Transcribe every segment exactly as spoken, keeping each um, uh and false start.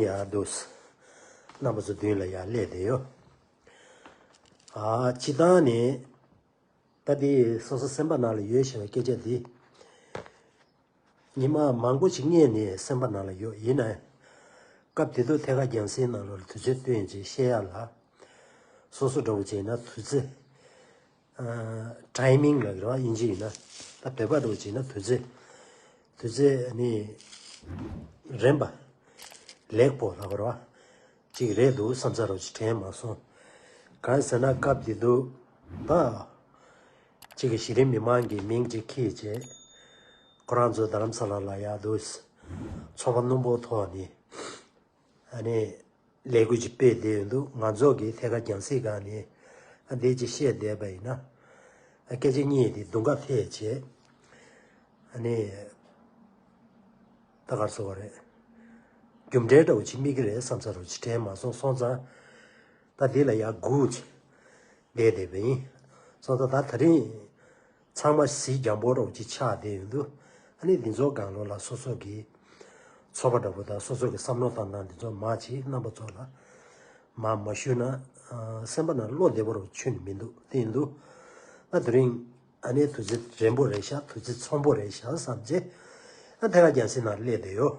ཡར་འདུག་རྣམ་པ་ཚོ་མདུན་ལ་ཡར་སླེབས་བསྡད་ཡོད། ཨ། སྤྱིར་བཏང་ནས་ད་འདི་སོ་སོ་སེམས་པ་ནང་ལ་ཡོད་བཞིན་པའི་སྐད་ཆ་འདི། ཉི་མ་མང་པོ་ཞིག་སྔོན་ནས་སེམས་པ་ནང་ལ་ཡོད། ཡིན་ནའི་སྐབས་དེ་དུས་ཐད་ཀར་རྒྱང་སྲིང་ནང་ལོགས་ལ་དུས་ཚོད་བཏོན་ཅིག་བཤད་ཡ་ལ། སོ་སོ་འདྲ་བོ་བྱས་ན་དུས་ཚོད། ཨ། ཊའི་མིང་ལབ་ཀྱི་རེད་བ། དབྱིན་ཇི་ཡིན་ན། ད་བོད་པ་འདྲ་བོ་བྱས་ན་དུས་ཚོད། དུས་ཚོད་ནི་རན་པ། ལེགས་པོ་ལབ་ཀྱི་རེད་བ། ཅིག་རེད་འདུག་བསམ་ས་རོ་ཅིག་དྲན་མ་སོང་། གང་ཟེར་ན་སྐབས་དེ་དུས་ད། ཅིག་གི་གཞི་རིམ་མི་མང་གི་མིང་ཅིག་ཁྱེར་བྱས། ཁོ་རང་ཚོ་རྡ་རམ་ས་ལ་ལ་ཡར་འདུག་ཚོགས་པ་སྣུམ་པོ་ཐོག་ནས། ཨ་ནི། ལས་འགུལ་ཅིག་སྤེལ་བསྡད་ཡོད་འདུག་ང་ཚོ་གི་ཐད་ཀར་རྒྱང་སྲིང་སྒང་ནས་ཨ་འདི་ཅིག་བཤད་བསྡད་པ་ཡིན་ན། ཨ། སྐད་ཆ་གཉིས་དེ་དུང་ཁ་འཐེན་བྱས། ཨ་ནི། ད་ག་རེ་ཟེར་དགོས་རེད། རྒྱུ་འབྲས་འདྲ་བོ་ཅིག་སྨིན་གྱི་རེད་བསམ་ས་རོ་ཅིག་དྲན་མ་སོང་། སོང་ཙང་། ད་འདི་ལ་ཡར་སྒུག་བྱས་བསྡད་བསྡད་པ་ཡིན། སོང་ཙང་ད་དེ་རིང་། ཚང་མ་གཟི་འཇམ་པོ་འདྲ་བོ་ཅིག་ཆགས་བསྡད་ཡོད་འདུག་ཨ་ནི་འདི་ཚོ་སྒང་ལོགས་ལ་སོ་སོ་གི་ཚོར་བ་འདྲ་བོ་དང་སོ་སོ་གི་བསམ་བློ་བཏང་སྟངས་འདི་ཚོ་མར་ཅིག་རྣམ་པ་ཚོ་ལ་མར་མ་ཞུས་ན། ཨ། སེམས་པ་ནང་བློ་བདེ་པོ་འདྲ་བོ་ཁྱོན་ནས་མི་འདུག་དེ་ཡིན་དུས། ད་དེ་རིང་ཨ་ནི་དུས་ཚོད་རན་པོ་རེད་ཤག་དུས་ཚོད་འཚམ་པོ་རེད་ཤག་བསམ་བྱས། ཨ། ཐད་ཀར་རྒྱང་སྲིང་ནང་སླེབས་བསྡད་ཡོད།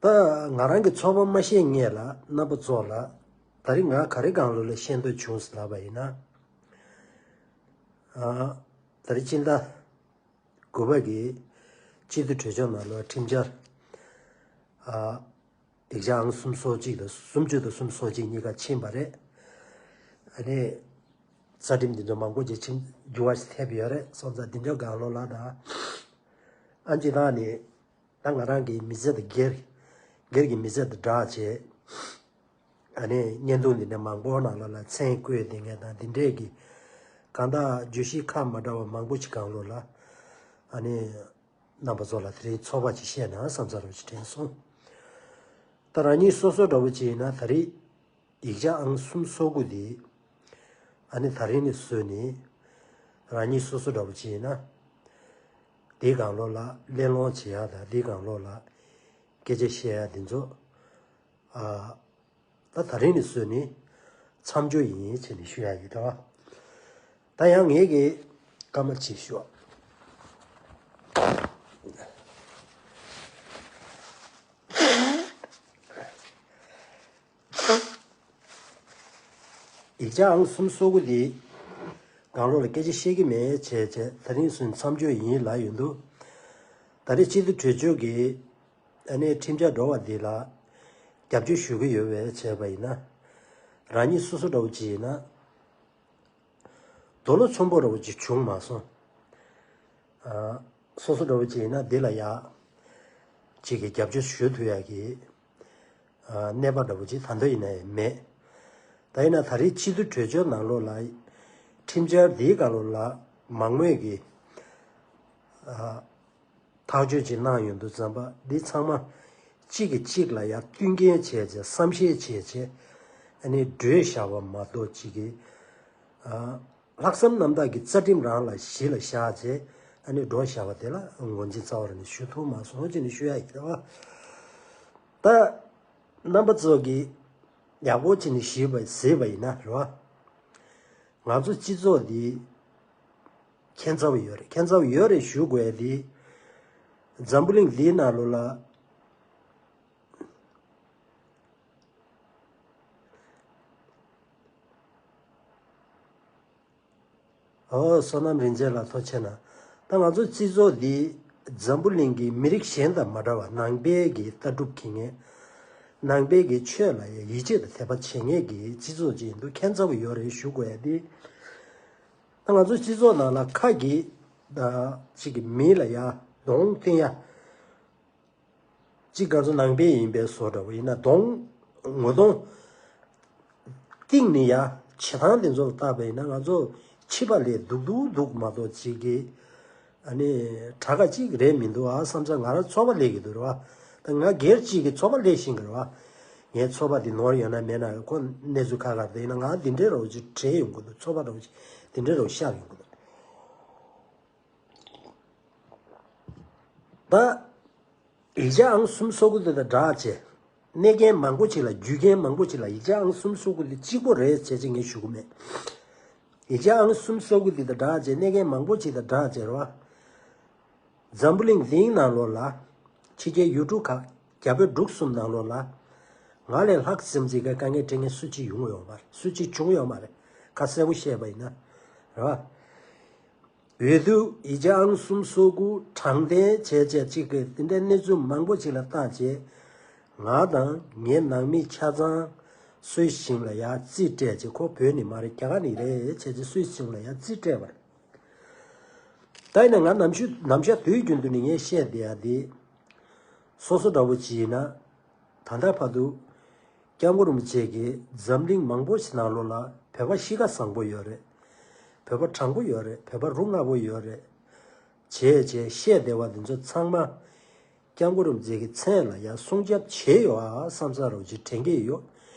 ད་ང་རང་གི་ཚོར་བ་མ་བཤད་སྔོན་ལ་རྣམ་པ་ཚོ་ལ། ད་རེས་ང་ག་རེ་སྒང་ལོགས་ལ་བཤད་འདོད་བྱུང་ཟེར་ལབ་པ་ཡིན་ན། ཨ། ད་རེས་སྤྱི་ཟླ་དགུ་པ་གི་སྤྱི་འཐུས་གྲོས་ཚོགས་ནང་ལོགས་ཁྲིམས་འཆར། ཨ། ཡིག་ཆ་ཨང་སུམ་སོ་གཅིག་དང་སུམ་ཅུ་དང་སུམ་ཅུ་སོ་གཅིག་གཉིས་ཀ་ཕྱིན་པ་རེད། ཨ་ནི། རྩ་ཁྲིམས་འདི་ཚོ་མང་པོ་ཅིག་ཕྱིན། འགྱུར་བ་ཞིག་ཐེབས་ཡོད་རེད། སོང་ཙང་འདི་འདྲ་སྒང་ལོགས་ལ་ད། ཨ། སྤྱིར་བཏང་ནས། ད་ང་རང་གི་མི་ཚེ་དང་སྒེར། སྒེར་གྱི་མི་ཚེ་དང་སྦྲགས་བྱས། ཨ་ནི་བརྙན་ཐུང་འདི་འདྲ་མང་པོ་ནང་ལོགས་ལ་མཚན་བཀོད་བསྡད་མཁན་དང་འདི་འདྲས་ཀྱི། གང་ལྟར་བརྗོད་གཞི་ཁག་མ་འདྲ་བ་མང་པོ་ཞིག་སྒང་ལོགས་ལ། ཨ་ནི། རྣམ་པ་ཚོ་ལ་དེ་རིང་ཚོར་བ་ཅིག་བཤད་ན་བསམ་ས་རོ་ཅིག་དྲན་སོང་། ད་རང་ཉིད་སོ་སོ་འདྲ་བོ་ཅིག་ཡིན་ན་ད་རེས། ཡིག་ཆ་ཨང་སུམ་སོ་དགུ་དེ། ཨ་ནི་ད་རིང་ནས་བཟོས་ནས། རང་ཉིད་སོ་སོ་འདྲ་བོ་ཅིག་ཡིན་ན། དེའི་སྒང་ལོགས་ལ་གླེང་སློང་བྱེད་ཡ་དང་། དེའི་སྒང་ལོགས་ལ་སྐད་ཆ་བཤད་ཡ་དེ་ཚོ། ཨ། ད་ད་རིང་ནས་བཟོས་ནས་མཚམས་འཇོག་ཡིན་བྱས་ནས་ཞུ་ཡ་ཡིན། ད། ད་ཡང་ངེད་ཀྱིས་སྐར་མ་གཅིག་ཞུ། ཡིག་ཆ་ཨང་སུམ་སོ་དགུ་དེ་སྒང་ལོགས་ལ་སྐད་ཆ་བཤད་ཀྱི་མེད་བྱས་བྱས། ད་རིང་སུ་མཚམས་འཇོག་ཡིན་ལབ་ཡོད་འདུག་ད་རེས་སྤྱི་འཐུས་གྲོས་ཚོགས་ཀྱི་ཨ་ནི་ཁྲིམས་འཆར་འགྲོ་བ་འདི་ལ་རྒྱབ་སྐྱོར་ཞུ་གི་ཡོད་པས་བྱས་པ་ཡིན་ན། རང་ཉིད་སོ་སོ་འདྲ་བོ་ཅིག་ཡིན་ན། དོ་བློ་ཚིམ་པོ་འདྲ་བོ་ཅིག་བྱུང་མ་སོང་། ཨ། སོ་སོ་འདྲ་བོ་ཅིག་ཡིན་ན་འདི་ལ་ཡ། ཅིག་གི་རྒྱབ་སྐྱོར་ཞུ་ཐུབ་ཡ་གི། ཨ། གནས་པ་འདྲ་བོ་ཅིག་ད་དུང་ཡིན་ན་ཡང་མེད། ད་ཡིན་ན་ད་རེས་སྤྱི་འཐུས་གྲོས་ཚོགས་ནང་ལོགས་ལ། ཁྲིམས་འཆར་འདིའི་སྒང་ལོགས་ལ་མང་མོས་ཀྱི། ཨ། ཐག་གཅོད་ཅིག་གནང་ཡོང་དུས་ཙམ་པ། འདི་ཚང་མ་གཅིག་གིས་གཅིག་ལ་ཡ་བསྟུན་མཁས་བྱས་བྱས། བསམ་ཤེས་བྱས་བྱས། ཨ་ནི་སྒྲོལ་བཞག་པ་མ་གཏོགས། གཅིག་གིས། ཨ། ལྷག་བསམ་རྣམ་དག་གིས་རྩ་ཁྲིམས་རང་ལ་གཞི་ལ་བཞག་བྱས། ཨ་ནི་སྒྲོལ་བཞག་པ་དེ་ལ་ངོས་འཛིན་རྩ་བ་ནས་ཞུ་ཐུབ་མ་སོང་ཅེས་ནས་ཞུ་ཡ་ཡིན་རེད་བ། ད་རྣམ་པ་ཚོ་གིས་ཡག་པོ་བྱས་ནས་ཞུས་པ་གཟིགས་པ་ཡིན་ན་རེད་བ། ང་ཚོ་སྤྱི་ཚོགས་འདི་ཁྱད་མཚར་བ་ཡོད་རེད། ཁྱད་མཚར་བ་ཡོད་རེད་ཞུ་དགོས་ཡ་འདི། འཛམ་བུ་གླིང་འདིའི་ནང་ལོགས་ལ། ཨོ། བསོད་ནམས་རིན་ཆེན་ལགས་ཐུགས་རྗེ་གནང་། ད་ང་ཚོ་སྤྱི་ཚོགས་འདི་འཛམ་བུ་གླིང་གི་མི་རིགས་གཞན་དང་མ་འདྲ་བར། ནང་པའི་གི་ལྟ་གྲུབ་མཁྱེན་མཁན། ནང་པའི་གི་ཆོས་ལ་ཡ་ཡིད་ཆེས་དང་དད་པ་བྱེད་མཁན་གྱི་སྤྱི་ཚོགས་ཅིག་ཡིན་དུས་ཁྱད་མཚར་བ་ཡོད་རེད་ཞུ་དགོས་ཡ་འདི། ད་ང་ཚོ་སྤྱི་ཚོགས་ནང་ལ་ཁ་གི་ད་ཅིག་གི་མི་ལ་ཡ་གདོང་བསྟན་ཡ། གཅིག་ང་ཚོ་ནང་པའི་ཡིན་པའི་བཟོ་འདྲ་བོ་ཡིན་ན། གདོང་ངོ་གདོང་སྟེང་ནས་ཡ་བྱེད་སྟངས་དེ་ཚོ་ལ་བལྟས་པ་ཡིན་ན། ང་ཚོ་ཕྱི་པ་ལས་སྡུག་སྡུག་འདུག་མ་གཏོགས། གཅིག་གི་ཨ་ནི་དྲག་ག་གཅིག་རེད་མི་འདུག་ཨ་བསམ་ས། ང་རང་ཚོར་བ་སླེབས་ཀྱི་འདུག་རེད་བ། ད་ང་སྒེར་གཅིག་གི་ཚོར་བ་སླེབས་བཞིན་གི་རེད་བ། ངའི་ཚོར་བ་དེ་ནོར་ཡོད་ན་མེད་ན་ཁོ་གནས་ཚུལ་ཁག་ཁག་དེ་ཡིན་ན། ང་འདི་འདྲའི་རོ་ཅིག་དྲན་ཡོང་གི་འདུག་ཚོར་བ་རོ་ཅིག་དེ་འདྲའི་རོ་ཤར་ཡོང་གི་འདུག་ད། ཡིག་ཆ་ཨང་སུམ་སོ་དགུ་དེ་དང་སྦྲགས་བྱས། གནས་མཁན་མང་པོ་ཅིག་ལ། རྒྱུས་མཁན་མང་པོ་ཅིག་ལ་ཡིག་ཆ་ཨང་གསུམ་སོ་དགུ་འདི་གཅིག་པོ་རེད་བྱས་ཅིག་ངས་ཞུ་གི་མེད། ཡིག་ཆ་ཨང་གསུམ་སོ་དགུ་འདི་དང་སྦྲགས་བྱས། གནས་མཁན་མང་པོ་ཅིག་དང་སྦྲགས་བྱས་རེད་བ། འཛམ་བུ་གླིང་འདིའི་ནང་ལོགས་ལ། ཕྱི་རྒྱལ་ཡུལ་གྲུ་ཁག་རྒྱ་བལ་འབྲུག་གསུམ་ནང་ལོགས་ལ། ང་ལས་ལྷག་ཙམ་ཅིག་གི་དཀའ་ངལ་འཕྲད་མཁན་སུ་གཅིག་ཡོང་ཡོད་མ་རེད། སུ་གཅིག་བྱུང་ཡོད་མ་རེད། ཁ་གསལ་པོ་བཤད་པ་ཡིན་ན། རེད་བ། འོས་བསྡུ་ཡིག་ཆ་ཨང་གསུམ་སོ་དགུ་དྲང་བདེན་བྱས་བྱས་ཅིག་གི་དེ་འདྲའི་གནས་ཚུལ་མང་པོ་ཅིག་ལ་བལྟས་བྱས། ང་དང་ངའི་ནང་མི་ཆ་ཚང་སུད་སི་ལ་ཡར་རྩིས་སྤྲད་བྱས། ཁོ་བོད་ནས་མ་རེད། རྒྱ་གར་ནས་རེད་བྱས་བྱས་སུད་སི་ལ་ཡར་རྩིས་སྤྲད་པ་རེད། ད་ཡིན་ན་ང་ནམ་ཞུ་ནམ་ཞག་དུས་རྒྱུན་དུ་ནི་ངས་བཤད་བསྡད་ཡ་དེ། སོ་སོ་འདྲ་བོ་ཅིག་ཡིན་ན། ད་ལྟ་བར་དུ་སྐྱབས་མགོན་རིན་པོ་ཆེ་གིས་འཛམ་གླིང་མང་པོ་ཞིག་ནང་ལོགས་ལ་བོད་པ་གཤིས་ཀ་བཟང་པོ་ཡོད་རེད། བོད་པ་དྲང་པོ་ཡོད་རེད། བོད་པ་རུ་ང་པོ་ཡོད་རེད། བྱས་བྱས་བཤད་བསྡད་པ་འདི་ཚོ་ཚང་མ་སྐྱབས་མགོན་རིན་པོ་ཆེ་གི་མཚན་ལ་ཡང་སྲུང་སྐྱོབ་བྱས་ཡོད་ཨ་བསམ་ས་རོགས་ཅིག་དྲན་གྱི་ཡོད།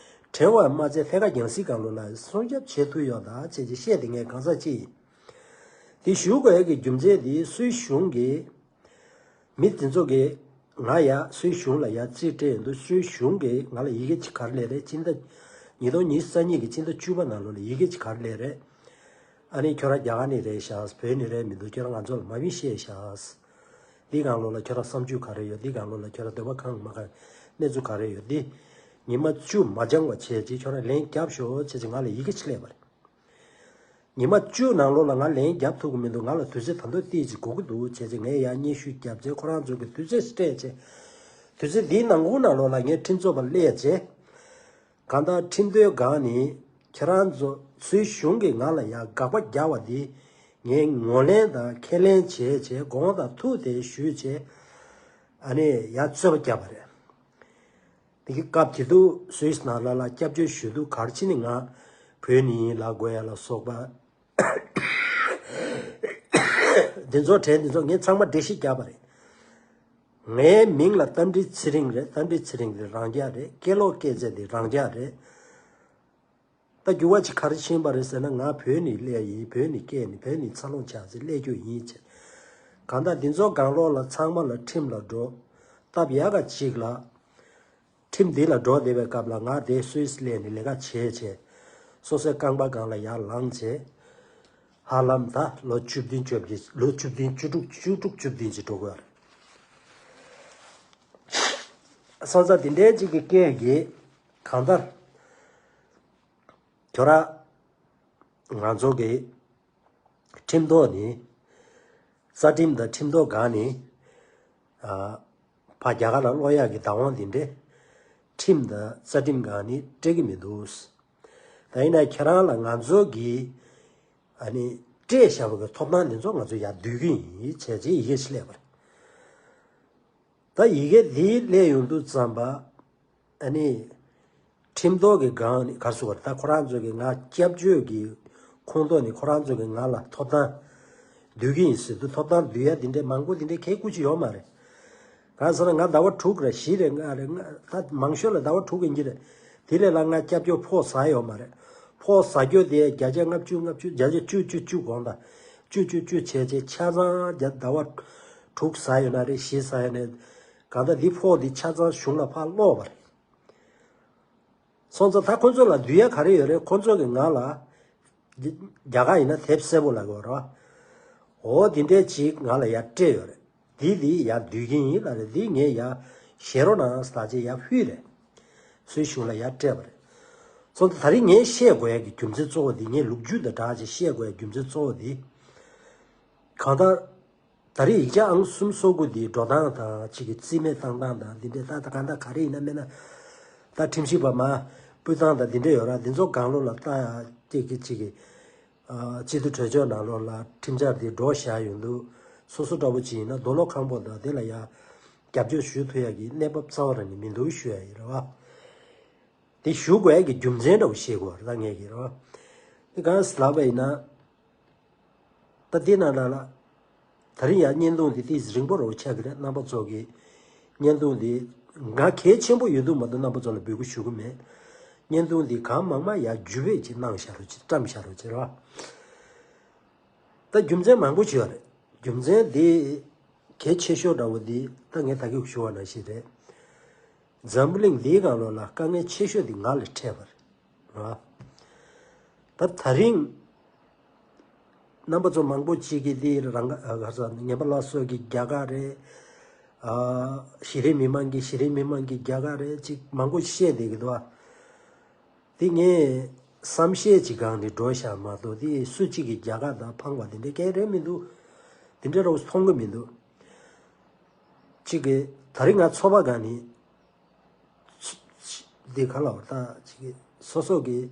དྲན་བ་མ་ཚད་ཐད་ཀར་རྒྱང་སྲིང་སྒང་ལོགས་ལ་སྲུང་སྐྱོབ་བྱེད་ཐུབ་ཡོད་ད་བྱས་བྱས་བཤད་དེ་ངས་གང་ཟག་ཅིག་ཡིན། དེ་ཞུ་དགོས་ཡ་གི་རྒྱུ་མཚན་དེ་སུད་གཞུང་གིས། མི་དེ་ཚོ་གིས་ང་ཡ་སུད་གཞུང་ལ་ཡ་རྩིས་སྤྲད་ཡོང་དུས། སུད་གཞུང་གིས་ང་ལ་ཡི་གེ་ཅིག་ག་རེ་སླེབས་རེད། སྤྱི་ཟླ་ཉིས་སྟོང་ཉི་ཤུ་རྩ་གཉིས་ཀྱི་སྤྱི་ཟླ་བཅུ་པ་ནང་ལོགས་ལ་ཡི་གེ་ཅིག་ག་རེ་སླེབས་རེད། ཨ་ནི་ཁྱོད་རང་རྒྱ་གར་ནས་རེད་ཤག་བོད་ནས་རེད་མི་འདུག་ཁྱོད་རང་ང་ཚོ་ལ་མ་བྱིན་བཤད་ཤག་འདི་སྒང་ལོགས་ལ་ཁྱོད་རང་བསམ་ཚུལ་ག་རེ་ཡོད། འདི་སྒང་ལོགས་ལ་ཁྱོད་རང་འདོད་པ་གང་མ་གང་། གནས་ཚུལ་ག་རེ་ཡོད། འདི་ཉི་མ་བཅུ་མ་འགྱངས་པ་བྱས་ཅིག་ཁྱོད་རང་ལན་རྒྱབ་ཤོག་བྱས་ཅིག་ང་ལ་ཡི་གེ་ཅིག་སླེབས་པ་རེད། ཉི་མ་བཅུ་ནང་ལོགས་ལ་ང་ལན་རྒྱབ་ཐུབ་ཀྱི་མི་འདུག་ང་ལ་དུས་ཚོད་ད་དུང་ཏོག་ཙམ་དགོས་ཀྱི་འདུག་བྱས་ཙང་ངས་ཡར་སྙན་ཞུ་བརྒྱབ་བྱས། ཁོ་རང་ཚོ་གི་དུས་ཚོད་སྤྲད་བྱས། དུས་ཚོད་འདིའི་ནང་ཁུལ་ནང་ལོགས་ལ་ངས་ཁྲིམས་རྩོད་པ་སླེབས་བྱས། གང་ལྟར་ཁྲིམས་དོན་སྒང་ནས་ཁྱེད་རང་ཚོ་སུད་གཞུང་གིས་ང་ལ་ཡར་དགག་པ་རྒྱག་པ་འདི་ངས་ངོས་ལེན་དང་ཁས་ལེན་བྱས་བྱས། དགོངས་དག་ཐུགས་དེ་ཞུས་བྱས། ཨ་ནི་ཡར་རྩོད་པ་བརྒྱབ་པ་རེད། དེ་གི་སྐབས་དེ་དུས་སུད་སི་ནང་ལ་ལ་སྐྱབས་བཅོལ་ཞུ་དུས་ག་རེ་བྱས་ནས་ང་བོད་ནས་ཡིན་ལབ་དགོས་ཡ་ལ་སོགས་པ། འདི་ཚོ་དྲན་འདི་ཚོ་ངས་ཚང་མ་འགྲེལ་བཤད་བརྒྱབ་པ་རེད། ངའི་མིང་ལ་རྟ་མགྲིན་ཚེ་རིང་རེད། རྟ་མགྲིན་ཚེ་རིང་དེ་རང་འཇགས་རེད། སྐེ་ལོག་སྐེ་ཚེ་དེ་རང་འཇགས་རེད། ད་འགྱུར་བ་ཅིག་ག་རེ་ཕྱིན་པ་རེད་ཟེར་ན། ང་བོད་ནས་སླེབས་ཡིན། བོད་ནས་སྐྱེས་ནས་བོད་ནས་འཚར་ལོངས་བྱས་ཚེ་སླེབས་རྒྱུ་ཡིན་བྱས། གང་ལྟར་འདི་ཚོ་སྒང་ལོགས་ལ་ཚང་མ་ལ་ཁྲིམས་ལ་འགྲོ། སྟབས་ཡག་ག་ཅིག་ལ། ཁྲིམས་འདི་ལ་འགྲོ་བསྡད་པའི་སྐབས་ལ་ང་དེ་སུད་སི་སླེབས་ནས་ལས་ཀ་བྱས་བྱས། སོ་སོའི་རྐང་པ་སྒང་ལ་ཡར་ལངས་བྱས། ཧ་ལམ་ད་ལོ་བཅུ་བདུན་བཅོ་བརྒྱད། ལོ་བཅུ་བདུན་བཅུ་དྲུག་བཅུ་དྲུག་བཅུ་བདུན་ཅིག་འགྲོ་གི་ཡོད་རེད། སོང་ཙང་དེ་འདྲའི་ཅིག་གི་སྐད་ཀྱིས་གང་ལྟར་ཁྱོད་རང་ང་ཚོ་གི་ཁྲིམས་ཐོག་ནས། རྩ་ཁྲིམས་དང་ཁྲིམས་ཐོག་སྒང་ནས། ཨ། ཕ་རྒྱ་གར་ལ་སློག་ཡག་གི་བདག་དབང་འདི་འདྲས་ཁྲིམས་དང་རྩ་ཁྲིམས་སྒང་ནས་སྤྲད་ཀྱི་མི་འདུག་ད་ཡིན་ན་ཁྱེད་རང་ལ་ང་ཚོ་གིས་ཨ་ནི་སྤྲད་བཞག་པ་གི་ཐོབ་ཐང་འདི་ཚོ་ང་ཚོ་ཡར་བསྡུ་གི་ཡིན་བྱས་རྗེས་ཡི་གེ་ཞིག་སླེབས་པ་རེད། ད་ཡི་གེ་འདི་སླེབས་ཡོང་དུས་ཙམ་པ། ཨ་ནི། ཁྲིམས་ཐོག་གི་སྒང་ནས་ག་རེ་ཟེར་དགོས་རེད། ད་ཁོ་རང་ཚོ་གིས་ང་སྐྱབས་བཅོལ་གྱི་ཁོངས་གཏོགས་ནས་ཁོ་རང་ཚོ་གིས་ང་ལ་ཐོབ་ཐང་བསྡུ་གི་ཡིན་ཟེར་དུས། ཐོབ་ཐང་བསྡུ་ཡ་འདི་འདྲའི་མང་པོ་འདི་འདྲའི་གལ་སྐུ་ཅི་ཡོད་མ་རེད། གང་ཟེར་ན་ང་ཟླ་བ་དྲུག་རེད། བཞི་རེད། ལྔ་རེད། ལྔ། ད་མང་ཤོས་ལ་ཟླ་བ་དྲུག་ཡིན་གྱི་རེད། དེ་ལས་ལ་ང་སྐྱབས་བཅོལ་ཕོགས་ཟ་ཡོད་མ་རེད། ཕོགས་ཟ་རྒྱུ་དེ་བརྒྱ་ཆ་ལྔ་བཅུ། ལྔ་བཅུ། བརྒྱ་ཆ་བཅུ་བཅུ་བཅུ་དགོངས་དག་བཅུ་བཅུ་བཅུ་བྱས་བྱས་ཆ་ཚང་བརྒྱ། ཟླ་བ་དྲུག་ཟ་ཡོད་ན་རེད། བཞི་ཟ་ཡོད་ན། གང་ལྟར་འདི་ཕོགས་འདི་ཆ་ཚང་གཞུང་ལ་ཕར་སློག་པ་རེད། སོང་ཙང་ད་ཁོ་ཚོ་ལ་བསྡུ་ཡ་ག་རེ་ཡོད་རེད། ཁོ་ཚོ་གིས་ང་ལ་རྒྱ་གར་ཡིན་ན་དེབ་སེར་པོ་ལབ་ཀྱི་ཡོད་རེད་བ། འོ་དེ་འདྲས་ཅིག་ང་ལ་ཡར་སྤྲད་ཡོད་རེད། འདི་འདི་ཡར་བསྡུ་གི་ཡིན་ལབ་རེད། འདི་ངས་ཡར་བཞེས་རོགས་གནང་ཟེར་ཅིག་ཡར་ཕུལ་རེད། སུད་གཞུང་ལ་ཡར་སྤྲད་པ་རེད། སོང་ཙང་ད་རིང་ངས་བཤད་དགོས་ཡ་གི་རྒྱུ་མཚན་གཙོ་བོ་འདི། ངས་ལོ་རྒྱུས་དང་སྦྲགས་ཅིག་བཤད་དགོས་ཡ་རྒྱུ་མཚན་གཙོ་བོ་འདི། གང་ལྟར། ད་རེས་ཡིག་ཆ་ཨང་གསུམ་སོ་དགུ་འདི་འགྲོ་སྟངས་དང་། གཅིག་གི་རྩིས་མེད་བཏང་སྟངས་དང་འདི་འདྲའི། ད་ད་གང་ལྟར་ག་རེ་ཡིན་ན་མིན་ན། ད་ཁྲིམས་ཞིབ་པ་མར་ཕུད་སྟངས་དང་འདི་འདྲ་ཡོད་ར། འདི་ཚོ་སྒང་ལོགས་ལ་ལྟ་ཡ་གཅིག་གི་གཅིག་གི། ཨ། སྤྱི་འཐུས་གྲོས་ཚོགས་ནང་ལོགས་ལ་ཁྲིམས་འཆར་འདི་འགྲོ་བཞག་ཡོང་དུས། སོ་སོ་འདྲ་པོ་ཅིག་ཡིན་ན་རྡོ་ལོག་ཁང་པ་དང་དེ་ལ་ཡ་རྒྱབ་སྐྱོར་ཞུ་ཐུབ་ཡ་གི་གནས་བབ་རྩ་བ་རང་ནས་མི་འདུག་ཞུ་ཡ་ཡིན་ར་བ། དེ་ཞུ་དགོས་ཀྱི་རྒྱུ་མཚན་འདྲ་བོ་ཤེས་དགོས་རེད། ད་ངས་ཀྱི་རེད་བ། དེ་གང་ཟེར་ལབ་པ་ཡིན་ན། ད་དེ་ནང་ལ་ལ། ད་རིང་ཡང་བརྙན་ཐུང་འདི་ཏིས་རིང་པོ་རོ་ཆགས་ཀྱི་རེད། རྣམ་པ་ཚོ་གི་བརྙན་ཐུང་འདི་ང་གལ་ཆེན་པོ་ཡོད་དུས་མ་གཏོགས་རྣམ་པ་ཚོ་ལ་འབོད་སྐུལ་ཞུ་གི་མེད། བརྙན་ཐུང་འདི་གང་མང་མང་ཡར་བརྒྱུད་སྤེལ་ཅིག་གནང་བཞག་རོགས་གྱིས། བཀྲམ་བཞག་རོགས་གྱིས་རེད་བ། ད་རྒྱུ་མཚན་མང་པོ་ཅིག་ཡོད་རེད། རྒྱུ་མཚན་འདི་གལ་ཆེ་ཤོས་འདྲ་བོ་འདི་ད་ངས་ད་གིན་ཞུ་བ་ནང་བཞིན་རེད། འཛམ་བུ་གླིང་འདིའི་སྒང་ལོགས་ལ་དཀའ་ངལ་ཆེ་ཤོས་དེ་ང་ལ་འཕྲད་པ་རེད། རེད་བ། ད་ད་རིང་རྣམ་པ་ཚོ་མང་པོ་ཅིག་གིས་འདི་རང་ག་ག་ས་ངན་པ་ལ་སོགས་ཀྱི་རྒྱ་གར་རེད། ཨ། གཞི་རིམ་མི་མང་གི་གཞི་རིམ་མི་མང་གི་རྒྱ་གར་རེད་ཅིག་མང་པོ་བཤད་བསྡད་ཀྱི་འདུག་བ། འདི་ངས་བསམ་ཤེས་ཅིག་སྒང་ནས་འགྲོ་བཞག་མ་གཏོགས་འདི་སུ་གཅིག་གིས་རྒྱ་གར་དང་ཕངས་པ་དེ་འདྲ་གང་རེད་མི་འདུག་དེ་འདྲ་རོགས་མཐོང་གི་མི་འདུག་གཅིག་གིས་ད་རིང་ང་ཚོགས་པ་སྒང་ནས། འདི་ག་ལ་བར་ཐག་ཅིག་སོ་སོ་གི་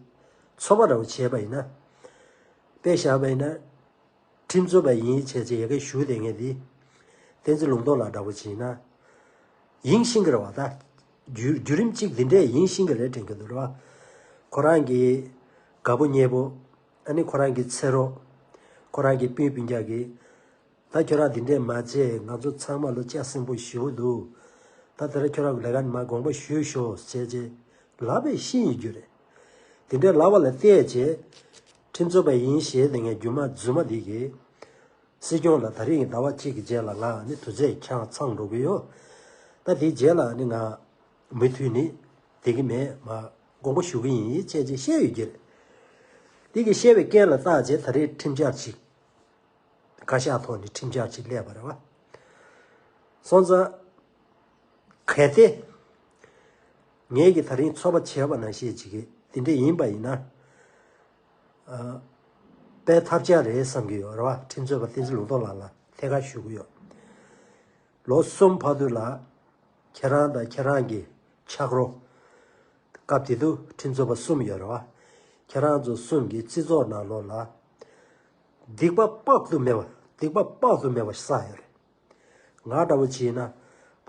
ཚོགས་པ་འདྲ་བོ་བྱས་པ་ཡིན་ན། དཔེ་བཞག་པ་ཡིན་ན། ཁྲིམས་རྩོད་པ་ཡིན་བྱས་བྱས་ཡ་གི་ཞུ་དེ་ངས་འདི། བསྟན་འཛིན་ལུང་རྟོགས་ལགས་འདྲ་བོ་བྱས་ན། ཡིན་ཤེས་ཀྱི་རེད་བ་ད། བརྒྱུད་བརྒྱུད་རིམ་གཅིག་འདི་འདྲས་ཡིན་ཤེས་ཀྱི་རེད་དྲན་གྱི་འདུག་རེད་བ། ཁོ་རང་གི་དགའ་པོ་ཉེ་པོ། ཨ་ནི་ཁོ་རང་གི་ཚེ་རོགས། ཁོ་རང་གི་སྤུན་སྤུན་ཀྱག་གི། ད་ཁྱོད་རང་འདི་འདྲས་མ་བྱེད། ང་ཚོ་ཚང་མ་ལོ་སྐྱ་སེང་པོ་ཞེ་པོ་འདུག་ད་དེ་རིང་ཁྱོད་རང་གི་ལས་ཀ་ནི་མ་དགོངས་པ་ཞུས་ཤོག་ཟེར་བྱས་ལབ་པའི་ཤེས་ཡོད་རྒྱུ་རེད། དེ་འདྲས་ལབ་པ་ལ་བལྟས་བྱས་ཁྲིམས་རྩོད་པ་ཡིན་ཞེས་དེ་ངས་རྒྱུ་མ་རྫུན་མ་འདི་གིས་སྲིད་སྐྱོང་ལ་ད་རིང་གི་ཟླ་བ་གཅིག་གི་རྗེས་ལ་ང་ནི་དུས་ཚོད་ཆང་ཚང་འགྲོ་གི་ཡོད། ད་དེའི་རྗེས་ལ་ནི་ང་མུ་མཐུད་ནི་བསྡད་ཀྱི་མེད། མ་དགོངས་པ་ཞུ་གི་ཡིན་བྱས་བྱས་བཤད་ཡོད་རྒྱུ་རེད། དེ་གི་བཤད་པའི་རྐྱེན་ལ་བརྟག་བྱས་ད་རེས་ཁྲིམས་འཆར་ཅིག་བཀའ་ཤག་ཐོག་ནས་ཁྲིམས་འཆར་ཅིག་སླེབས་པ་རེད་བ། སོང་ཙང་། གལ་ཏེ། ངེད་ཀྱིས་ད་རིང་ཚོགས་པ་བྱས་པ་ནང་བཞིན་ཅིག་གིས་དེ་འདྲ་ཡིན་པ་ཡིན་ན། ཨ། དཔེ་ཐབས་ཆག་རེད་བསམ་གྱི་ཡོད་རེད་བ། ཁྲིམས་རྩོད་པ་བསྟན་འཛིན་ལུང་རྟོགས་ལགས་ལ་ཐད་ཀར་ཞུ་གི་ཡོད། ལོ་གསུམ་བར་དུ་ལ། ཁྱེད་རང་དང་ཁྱེད་རང་གི་ཆག་རོ། སྐབས་དེ་དུས་ཁྲིམས་རྩོད་པ་གསུམ་ཡོད་རེད་བ། ཁྱེད་རང་ཚོ་གསུམ་གྱི་སྤྱི་ཚོགས་ནང་ལོགས་ལ། སྡིག་པ་དཔག་ཏུ་མེད་པ། སྡིག་པ་དཔག་ཏུ་མེད་པ་བསགས་ཡོད་རེད། ང་འདྲ་བོ་བྱས་ན།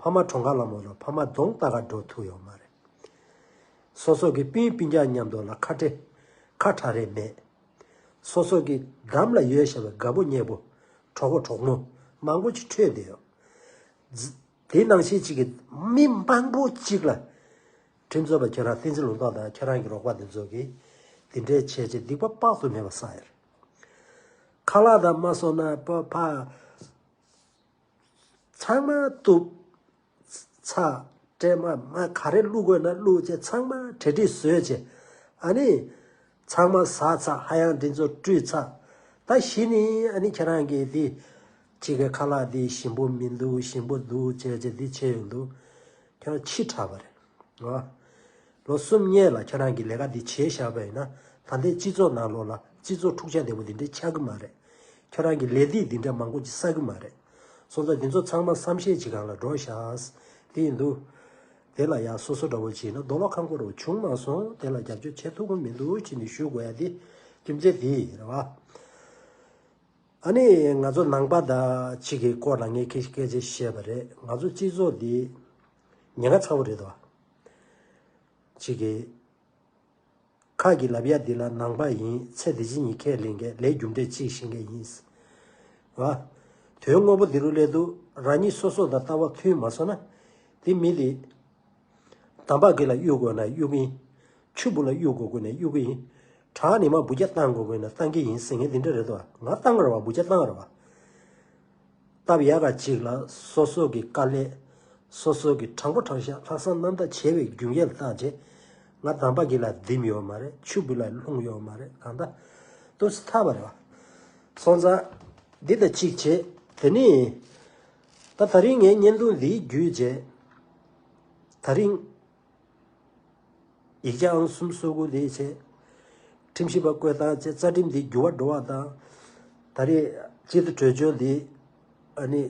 ཕ་མ་གྲོངས་ཁ་ལ་མོ་ལ་ཕ་མ་གདོང་ལྟ་ག་འགྲོ་ཐུབ་ཡོད་མ་རེད། སོ་སོ་གི་སྤུན་སྤུན་ཀྱག་མཉམ་དུ་ལ་ཁ་བྲལ། ཁ་བྲལ་རེས་མེད། སོ་སོ་གི་འདམ་ལ་ཡོད་བཞག་པའི་དགའ་པོ་ཉེ་པོ། གྲོགས་པོ་གྲོགས་མོ། མང་པོ་ཅིག་འཕྲོད་བསྡད་ཡོད། ཛི། དེ་ནང་བཞིན་ཅིག་གི་མི་མང་པོ་ཅིག་ལ། ཁྲིམས་རྩོད་པ་ཁྱེད་རང་བསྟན་འཛིན་ལུང་རྟོགས་དང་ཁྱེད་རང་གི་རོགས་པ་དེ་ཚོ་གིས། དེ་འདྲའི་བྱས་བྱས་སྡིག་པ་དཔག་ཏུ་མེད་པ་བསགས་ཡོད་རེད། ཁ་ལག་དང་མ་སོང་ན་ཕ་ཕ། ཚང་མ་གཏུབ། ཚ། སྲན་མ་མ་ག་རེ་བླུགས་དགོས་ན་བླུགས་བྱས་ཚང་མ་གྲ་སྒྲིག་བཟོས་བྱས། ཨ་ནི། ཚང་མ་ཟ་ཚར། ཧ་ཡང་འདི་ཚོ་བཀྲུས་ཚར། ད་གཞི་ནས་ཨ་ནི་ཁྱེད་རང་གིས་འདི། གཅིག་གི་ཁ་ལག་འདི་ཞིམ་པོ་མི་འདུག་ཞིམ་པོ་འདུག་བྱས་བྱས་འདི་བྱས་ཡོང་འདུག་ཁྱེད་རང་ཕྱི་དྲགས་པ་རེད། ཨ། ལོ་གསུམ་སྔོན་ལ་ཁྱེད་རང་གིས་ལས་ཀ་འདི་བྱས་བཞག་པ་ཡིན་ན། ད་ལྟའི་སྤྱི་ཚོགས་ནང་ལོགས་ལ་སྤྱི་ཚོགས་འཁྲུག་ཆ་དེ་མོ་འདི་འདྲ་ཆགས་ཀྱི་མ་རེད། ཁྱོད་རང་གི་ལས་སྡིག་འདི་འདྲ་མང་པོ་ཅིག་བསགས་ཀྱི་མ་རེད། སོང་ཙང་འདི་ཚོ་ཚང་མ་བསམ་ཤེས་ཅིག་སྒང་ལ་འགྲོ་ཤག་དེ་ཡིན་དུས། དེ་ལ་ཡང་སོ་སོ་འདྲ་བོ་བྱས་ན་རྡོ་ལོག་ཁང་ཁོ་རུ་བྱུང་མ་སོང་། དེ་ལ་རྒྱབ་སྐྱོར་བྱེད་ཐུབ་ཀྱི་མི་འདུག་ཅེས་ནས་ཞུ་དགོས་ཡ་དེ་རྒྱུ་མཚན་དེ་ཡིན་རེད་བ། ཨ་ནི་ང་ཚོ་ནང་པ་དང་ཅིག་གི་སྐོར་ལ་ངས་ཁ་ཤས་སྐད་ཆ་བཤད་པ་རེད། ང་ཚོ་སྤྱི་ཚོགས་འདི་ཉེན་ཁ་ཚ་བོ་རེད་དོ། ཅིག་གི་ཁ་གི་ལབ་ཡ་འདི་ལ་ནང་པ་ཡིན། ཚེ་འདི་ཕྱི་གཉིས་ཁས་ལེན་མཁན། ལས་རྒྱུ་འབྲས་གཅིག་ཤེས་མཁན་ཡིན། བ། དོན་དངོས་པོ་འདི་རུ་སླེབས་དུས་རང་ཉིད་སོ་སོ་དང་ལྟ་བ་མཐུན་མ་སོང་ན། དེ་མི་དེ། འདམ་བག་གི་ལ་གཡུག་དགོས་ན་གཡུག་གི་ཡིན། ཆུ་བུ་ལ་གཡུག་དགོས་དགོས་ན་གཡུག་གི་ཡིན། བྲག་ནི་མ་བུ་རྒྱ་བཏང་དགོས་དགོས་ན་བཏང་གི་ཡིན་ཟེར་མཁན་འདི་འདྲ་རེད་དོ། ང་བཏང་རེད་བ། བུ་རྒྱ་བཏང་རེད་བ། སྟབས་ཡག་ག་ཅིག་ལ་སོ་སོ་གི་དཀའ་ལས། སོ་སོ་གི་དྲང་པོ་དྲང་བཞག་ལྷག་བསམ་རྣམ་དག་བྱས་པའི་རྒྱུ་འབྲས་ལ་བརྟག་བྱས། ང་འདམ་བག་གི་ལ་བསྡིམས་ཡོད་མ་རེད། ཆུ་བུ་ལ་ལྷུང་ཡོད་མ་རེད། གང་ལྟར་ཏོག་ཙམ་ཐར་བ་རེད་བ། སོང་ཙང་འདི་ལྟ་གཅིག་བྱས། དེ་ནས་ད་ད་རིང་ངའི་བརྙན་ཐུང་འདི་བརྒྱུད་བྱས། ད་རིང་ཡིག་ཆ་ཨང་གསུམ་སོ་དགུ་འདི་བྱས། ཁྲིམས་ཞིབ་པ་བསྐོས་སྟངས་བྱས། རྩ་ཁྲིམས་འདི་འགྱུར་བ་འགྲོ་བ་དང་། ད་རེས་སྤྱི་འཐུས་གྲོས་ཆོད་འདི་ཨ་ནི་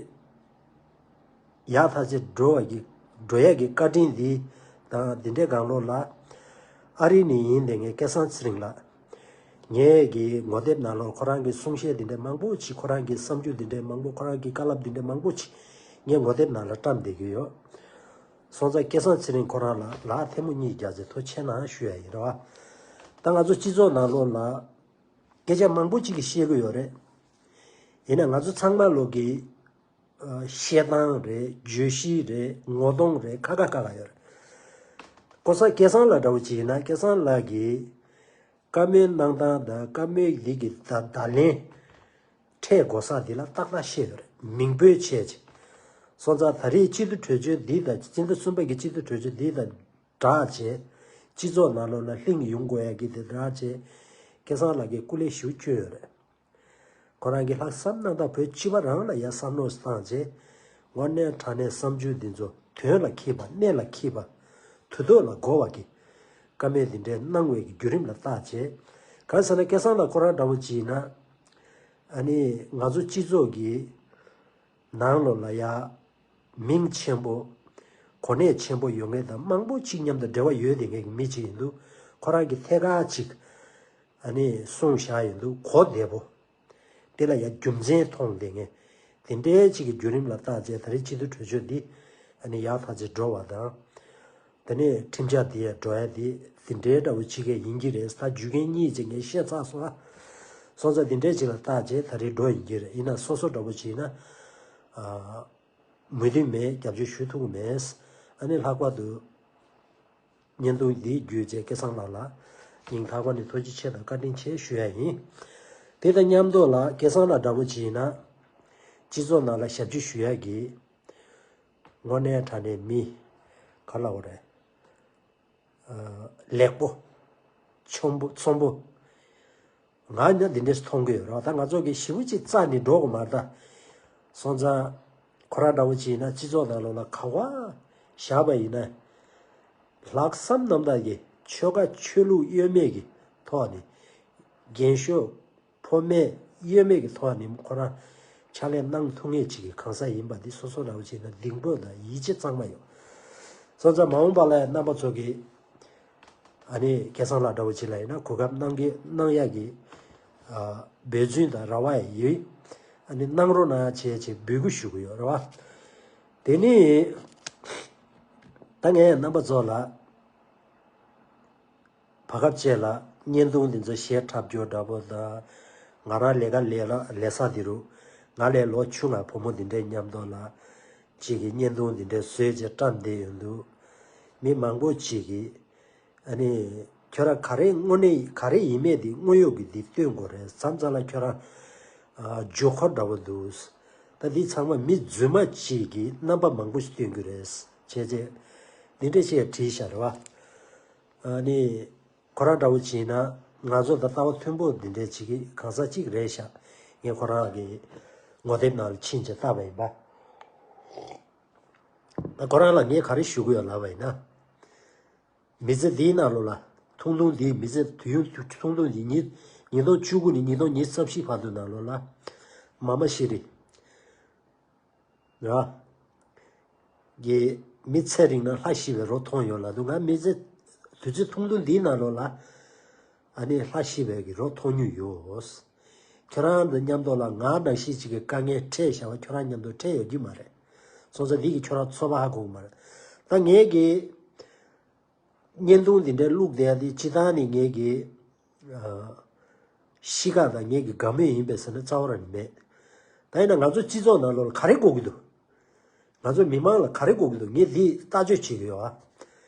ཡག་ཐག་ཆོད་འགྲོ་བ་གི་འགྲོ་ཡ་གི་བཀའ་དྲིན་འདི་དང་འདི་འདྲའི་སྒང་ལོགས་ལ། ཨ་རི་ནས་ཡིན་བསྡད་མཁན་སྐལ་བཟང་ཚེ་རིང་ལགས། ངའི་གི་ངོ་དེབ་ནང་ལོགས་ཁོ་རང་གི་གསུང་བཤད་འདི་འདྲ་མང་པོ་ཅིག་ཁོ་རང་གི་བསམ་ཚུལ་འདི་འདྲ་མང་པོ། ཁོ་རང་གི་བཀའ་སློབ་འདི་འདྲ་མང་པོ་ཅིག་ངའི་ངོ་དེབ་ནང་ལ་བཀྲམ་བསྡད་ཀྱི་ཡོད། སོང་ཙང་སྐལ་བཟང་ཚེ་རིང་ཁོ་རང་ལ་ལག་ཐལ་མོ་གཉིས་རྒྱག་ཚེ་ཐུགས་རྗེ་ཆེ་གནང་ཞུ་ཡ་ཡིན་རེད་བ། ད་ང་ཚོ་སྤྱི་ཚོགས་ནང་ལོགས་ལ་སྐད་ཆ་མང་པོ་ཅིག་གིས་བཤད་ཀྱི་ཡོད་རེད། ཡིན་ན་ང་ཚོ་ཚང་མ་ལོག་གི་ཨ་བཤད་སྟངས་རེད། བརྗོད་གཞི་རེད། ངོ་གདོང་རེད། ཁ་ཁ་ཁ་ཁ་ཡོད་རེད། ཁོ་ས་སྐལ་བཟང་ལགས་འདྲ་བོ་ཅིག་ཡིན་ན། སྐལ་བཟང་ལགས་ཀྱིས་བཀའ་མོལ་གནང་སྟངས་དང་བཀའ་མོལ་འདི་གི་བརྡ་བརྡ་ལན་འཕྲད་དགོས་ས་འདི་ལ་ཏག་ཏག་བཤད་ཡོད་རེད། མིང་འབོད་བྱས་ཅིག་སོང་ཙང་ད་རེས་སྤྱི་འཐུས་གྲོས་ཆོད་འདི་དང་སྤྱི་ཟླ་གསུམ་པ་གི་སྤྱི་འཐུས་གྲོས་ཆོད་འདི་དང་སྦྲགས་བྱས། སྤྱི་ཚོགས་ནང་ལོགས་ལ་ལྷིང་ཡོང་དགོས་ཡ་གི་དེ་སྦྲགས་བྱས། སྐལ་བཟང་ལགས་ཀྱིས་སྐུ་ལས་ཞེ་པོ་བསྐྱོན་ཡོད་རེད། ཁོ་རང་གིས་ལྷག་བསམ་རྣམ་དག་བོད་སྤྱི་པ་རང་ལ་ཡ་བསམ་བློ་བཏང་བྱས། དངོས་གནས་དྲང་གནས་བསམ་ཚུལ་འདི་ཚོ་དོན་ལ་འཁེལ་བ་གནད་ལ་འཁེལ་བ། དུས་ཐོག་ལ་གོ་བ་གི་བཀའ་མོལ་འདི་འདྲའི་གནང་བའི་གི་བརྒྱུད་རིམ་ལ་བལྟས་བྱས། གང་ཟེར་ན་སྐལ་བཟང་ལགས་ཁོ་རང་འདྲ་བོ་ཅིག་ཡིན་ན། ཨ་ནི་ང་ཚོ་སྤྱི་ཚོགས་ཀྱི་ནང་ལོགས་ལ་ཡ་མིང་ཆེན་པོ། གོ་གནས་ཆེན་པོ་ཡོད་མཁན་དང་མང་པོ་ཅིག་མཉམ་དུ་འབྲེལ་བ་ཡོད་བསྡད་མཁན་གྱི་མི་ཅིག་ཡིན་དུས། ཁོ་རང་གིས་ཐད་ཀར་ཅིག་ཨ་ནི་གསུངས་བཞག་ཡིན་དུས་གོ་བདེ་པོ། དེ་ལ་ཡ་རྒྱུ་མཚན་མཐོང་བསྡད་མཁན། དེ་འདྲའི་ཅིག་གི་བརྒྱུད་རིམ་ལ་བལྟས་བྱས། ད་རེས་སྤྱི་འཐུས་གྲོས་ཆོད་འདི་ཨ་ནི་ཡག་ཐག་ཆོད་འགྲོ་བ་དང་། དེ་ནས་ཁྲིམས་འཆར་དེ་ཡ་འགྲོ་ཡ་དེ་དེ་འདྲའི་འདྲ་བོ་ཅིག་ག་ཡིན་གྱི་རེད། ད་རྒྱུ་རྐྱེན་གཉིས་ཅིག་ངས་བཤད་ཚར་སོང་ཨ། སོང་ཙང་དེ་འདྲའི་ཅིག་ལ་བལྟས་བྱས་ད་རེས་འགྲོ་ཡིན་གྱི་རེད། ཡིན་ན་སོ་སོ་འདྲ་བོ་ཅིག་ཡིན་ན། ཨ། མོས་མཐུན་མེད། རྒྱབ་སྐྱོར་ཞུ་ཐུབ་ཀྱི་མེད། ཨ་ནི་ལྷག་པར་དུ་བརྙན་ཐུང་འདི་བརྒྱུད་བྱས་སྐལ་བཟང་ལགས་ལ་སྙིང་ཐག་པ་ནས་ཐུགས་རྗེ་ཆེ་དང་བཀའ་དྲིན་ཆེ་ཞུ་ཡ་ཡིན། དེ་དང་མཉམ་དུ་ལ་སྐལ་བཟང་ལགས་འདྲ་བོ་ཅིག་ཡིན་ན། སྤྱི་ཚོགས་ནང་ལ་ཞབས་ཕྱི་ཞུ་ཡ་གི་དངོས་གནས་དྲང་གནས་མི་ག་ལབ་དགོས་རེད། ཨ། ལེགས་པོ། ཆོམ་པོ་ཚོམ་པོ། ང་ནི་འདི་འདྲས་མཐོང་གི་ཡོད་རེད། ད་ང་ཚོ་གི་ཞེ་པོ་ཅིག་རྩ་ནས་འགྲོ་དགོས་མ་རེད་ད། སོང་ཙང་ཁོ་རང་འདྲ་བོ་ཅིག་ཡིན་ན་སྤྱི་ཚོགས་ནང་ལོགས་ལ་ག་པར་བཞག་པ་ཡིན་ན། ལྷག་བསམ་རྣམ་དག་གིས་ཆོལ་ཁ་ཆོས་ལུགས་དབྱེ་མེད་ཀྱི་ཐོག་ནས། རྒན་ཤོས་ཕོ་མོ་དབྱེ་མེད་ཀྱི་ཐོག་ནས་ཁོ་རང་ཕྱག་ལས་གནང་ཐུབ་མཁན་ཅིག་གི་གང་ཟག་ཡིན་པ་འདི་སོ་སོ་འདྲ་བོ་ཅིག་ཡིན་ན་གདེང་སྤོབས་དང་ཡིད་ཆེས་གཙང་མ་ཡོད། སོང་ཙང་མ་འོངས་པ་ལ་རྣམ་པ་ཚོ་གིས་ཨ་ནི་སྐལ་བཟང་ལགས་འདྲ་བོ་ཅིག་ལ་ཡིན་ན་གོ་སྐབས་གནང་གི་གནང་ཡག་གི་ཨ་འབད་བརྩོན་དང་རེ་བ་ཡོད། ཨ་ནི་གནང་རོགས་གནང་བྱས་བྱས་འབོད་སྐུལ་ཞུ་གི་ཡོད་རེད་བ། དེ་ནི་ད་ངས་རྣམ་པ་ཚོ་ལ་བར་སྐབས་བཅས་ལ་བརྙན་ཐུང་འདི་ཚོ་གཞས་འཁྲབ་རྒྱུ་འདྲ་པོ་དང་། ང་རང་ལས་ཀ་ལས་ལ་ལས་ས་འདི་རུ་ང་ལས་ལོ་ཆུང་ང་བུ་མོ་འདི་འདྲའི་མཉམ་དུ་ལ་གཅིག་གིས་བརྙན་ཐུང་འདི་འདྲའི་བཟོས་བྱས་བཀྲམ་བསྡད་ཡོང་དུས། མི་མང་པོ་གཅིག་གིས་ཨ་ནི་ཁྱོད་རང་ག་རེ་དངོས་གནས་ག་རེ་ཡིན་མེད་འདི་དངོས་ཡོད་ཀྱི་འདི་སྟོན་དགོས་རེད། མཚམས་མཚམས་ལ་ཁྱོད་རང་ཨ་རྒྱུ་འཁོར་འདྲ་པོ་འདུག་ད་འདི་ཚང་མ་མི་རྫུན་མ་གཅིག་གིས་རྣམ་པ་མང་པོ་ཞིག་སྟོན་གྱི་རེད་བྱས་བྱས། འདི་འདྲ་བྱས་བྲིས་བཞག་རེད་བ། ཨ་ནི། ཁོ་རང་འདྲ་བོ་བྱས་ན་ང་ཚོ་ད་ལྟ་བ་མཐོན་པོ་འདི་འདྲའི་བྱེད་ཀྱི་གང་ཟག་གཅིག་རེད་ཤག་ངས་ཁོ་རང་གི་ངོ་དེབ་ནང་ལ་ཕྱིན་བྱས་བལྟས་པ་ཡིན་པ། ད་ཁོ་རང་ལ་ངས་ག་རེ་ཞུ་དགོས་ཡོད་ལབ་པ་ཡིན་ན། མི་ཚེ་འདིའི་ནང་ལོགས་ལ་ཐུང་ཐུང་འདིའི་མི་ཚེ་དུས་ཡུན་ཐུང་ཐུང་འདི་ཉིས་ཉིས་སྟོང་བཅུ་དགུ་ནས་ཉིས་སྟོང་ཉི་ཤུ་རྩ་བཞི་བར་དུ་ནང་ལོགས་ལ། མ་མ་ཤི་རི། ར། གི་མི་ཚེ་རིང་ན་ལྷ་ཤི་བའི་རོ་མཐོང་ཡོད་ལབ་འདུག་ང་མི་ཚེ་དུས་ཚོད་ཐུང་ཐུང་འདིའི་ནང་ལོགས་ལ་ཨ་ནི་ལྷ་ཤི་བའི་གི་རོ་མཐོང་མྱོང་ཡོད། ཁྱོད་རང་དང་མཉམ་དུ་ལ་ང་ནང་བཞིན་ཅིག་གི་དཀའ་ངལ་འཕྲད་བཞག་པ་ཁྱོད་རང་མཉམ་དུ་འཕྲད་ཡོད་ཀྱི་མ་རེད། སོང་ཙང་འདི་གི་ཁྱོད་རང་ཚོར་བ་ཧ་གོ་གི་མ་རེད། ད་ངས་གི་བརྙན་ཐུང་འདི་འདྲའི་བླུགས་བསྡད་ཡ་འདི་སྤྱིར་བཏང་ནས་ངས་གི་ཨ། གཤིས་ཀ་དང་ངེད་ཀྱི་དགའ་མོས་ཡིན་པས་ཟེར་ན་རྩ་བ་རང་ནས་མེད། ད་ཡིན་ན་ང་ཚོ་སྤྱི་ཚོགས་ནང་ལོགས་ལ་ག་རེ་དགོས་ཀྱི་འདུག་ང་ཚོ་མི་མང་ལ་ག་རེ་དགོས་ཀྱི་འདུག་ངས་འདི་ལྟ་སྤྱོད་བྱེད་ཀྱི་ཡོད་ཨ།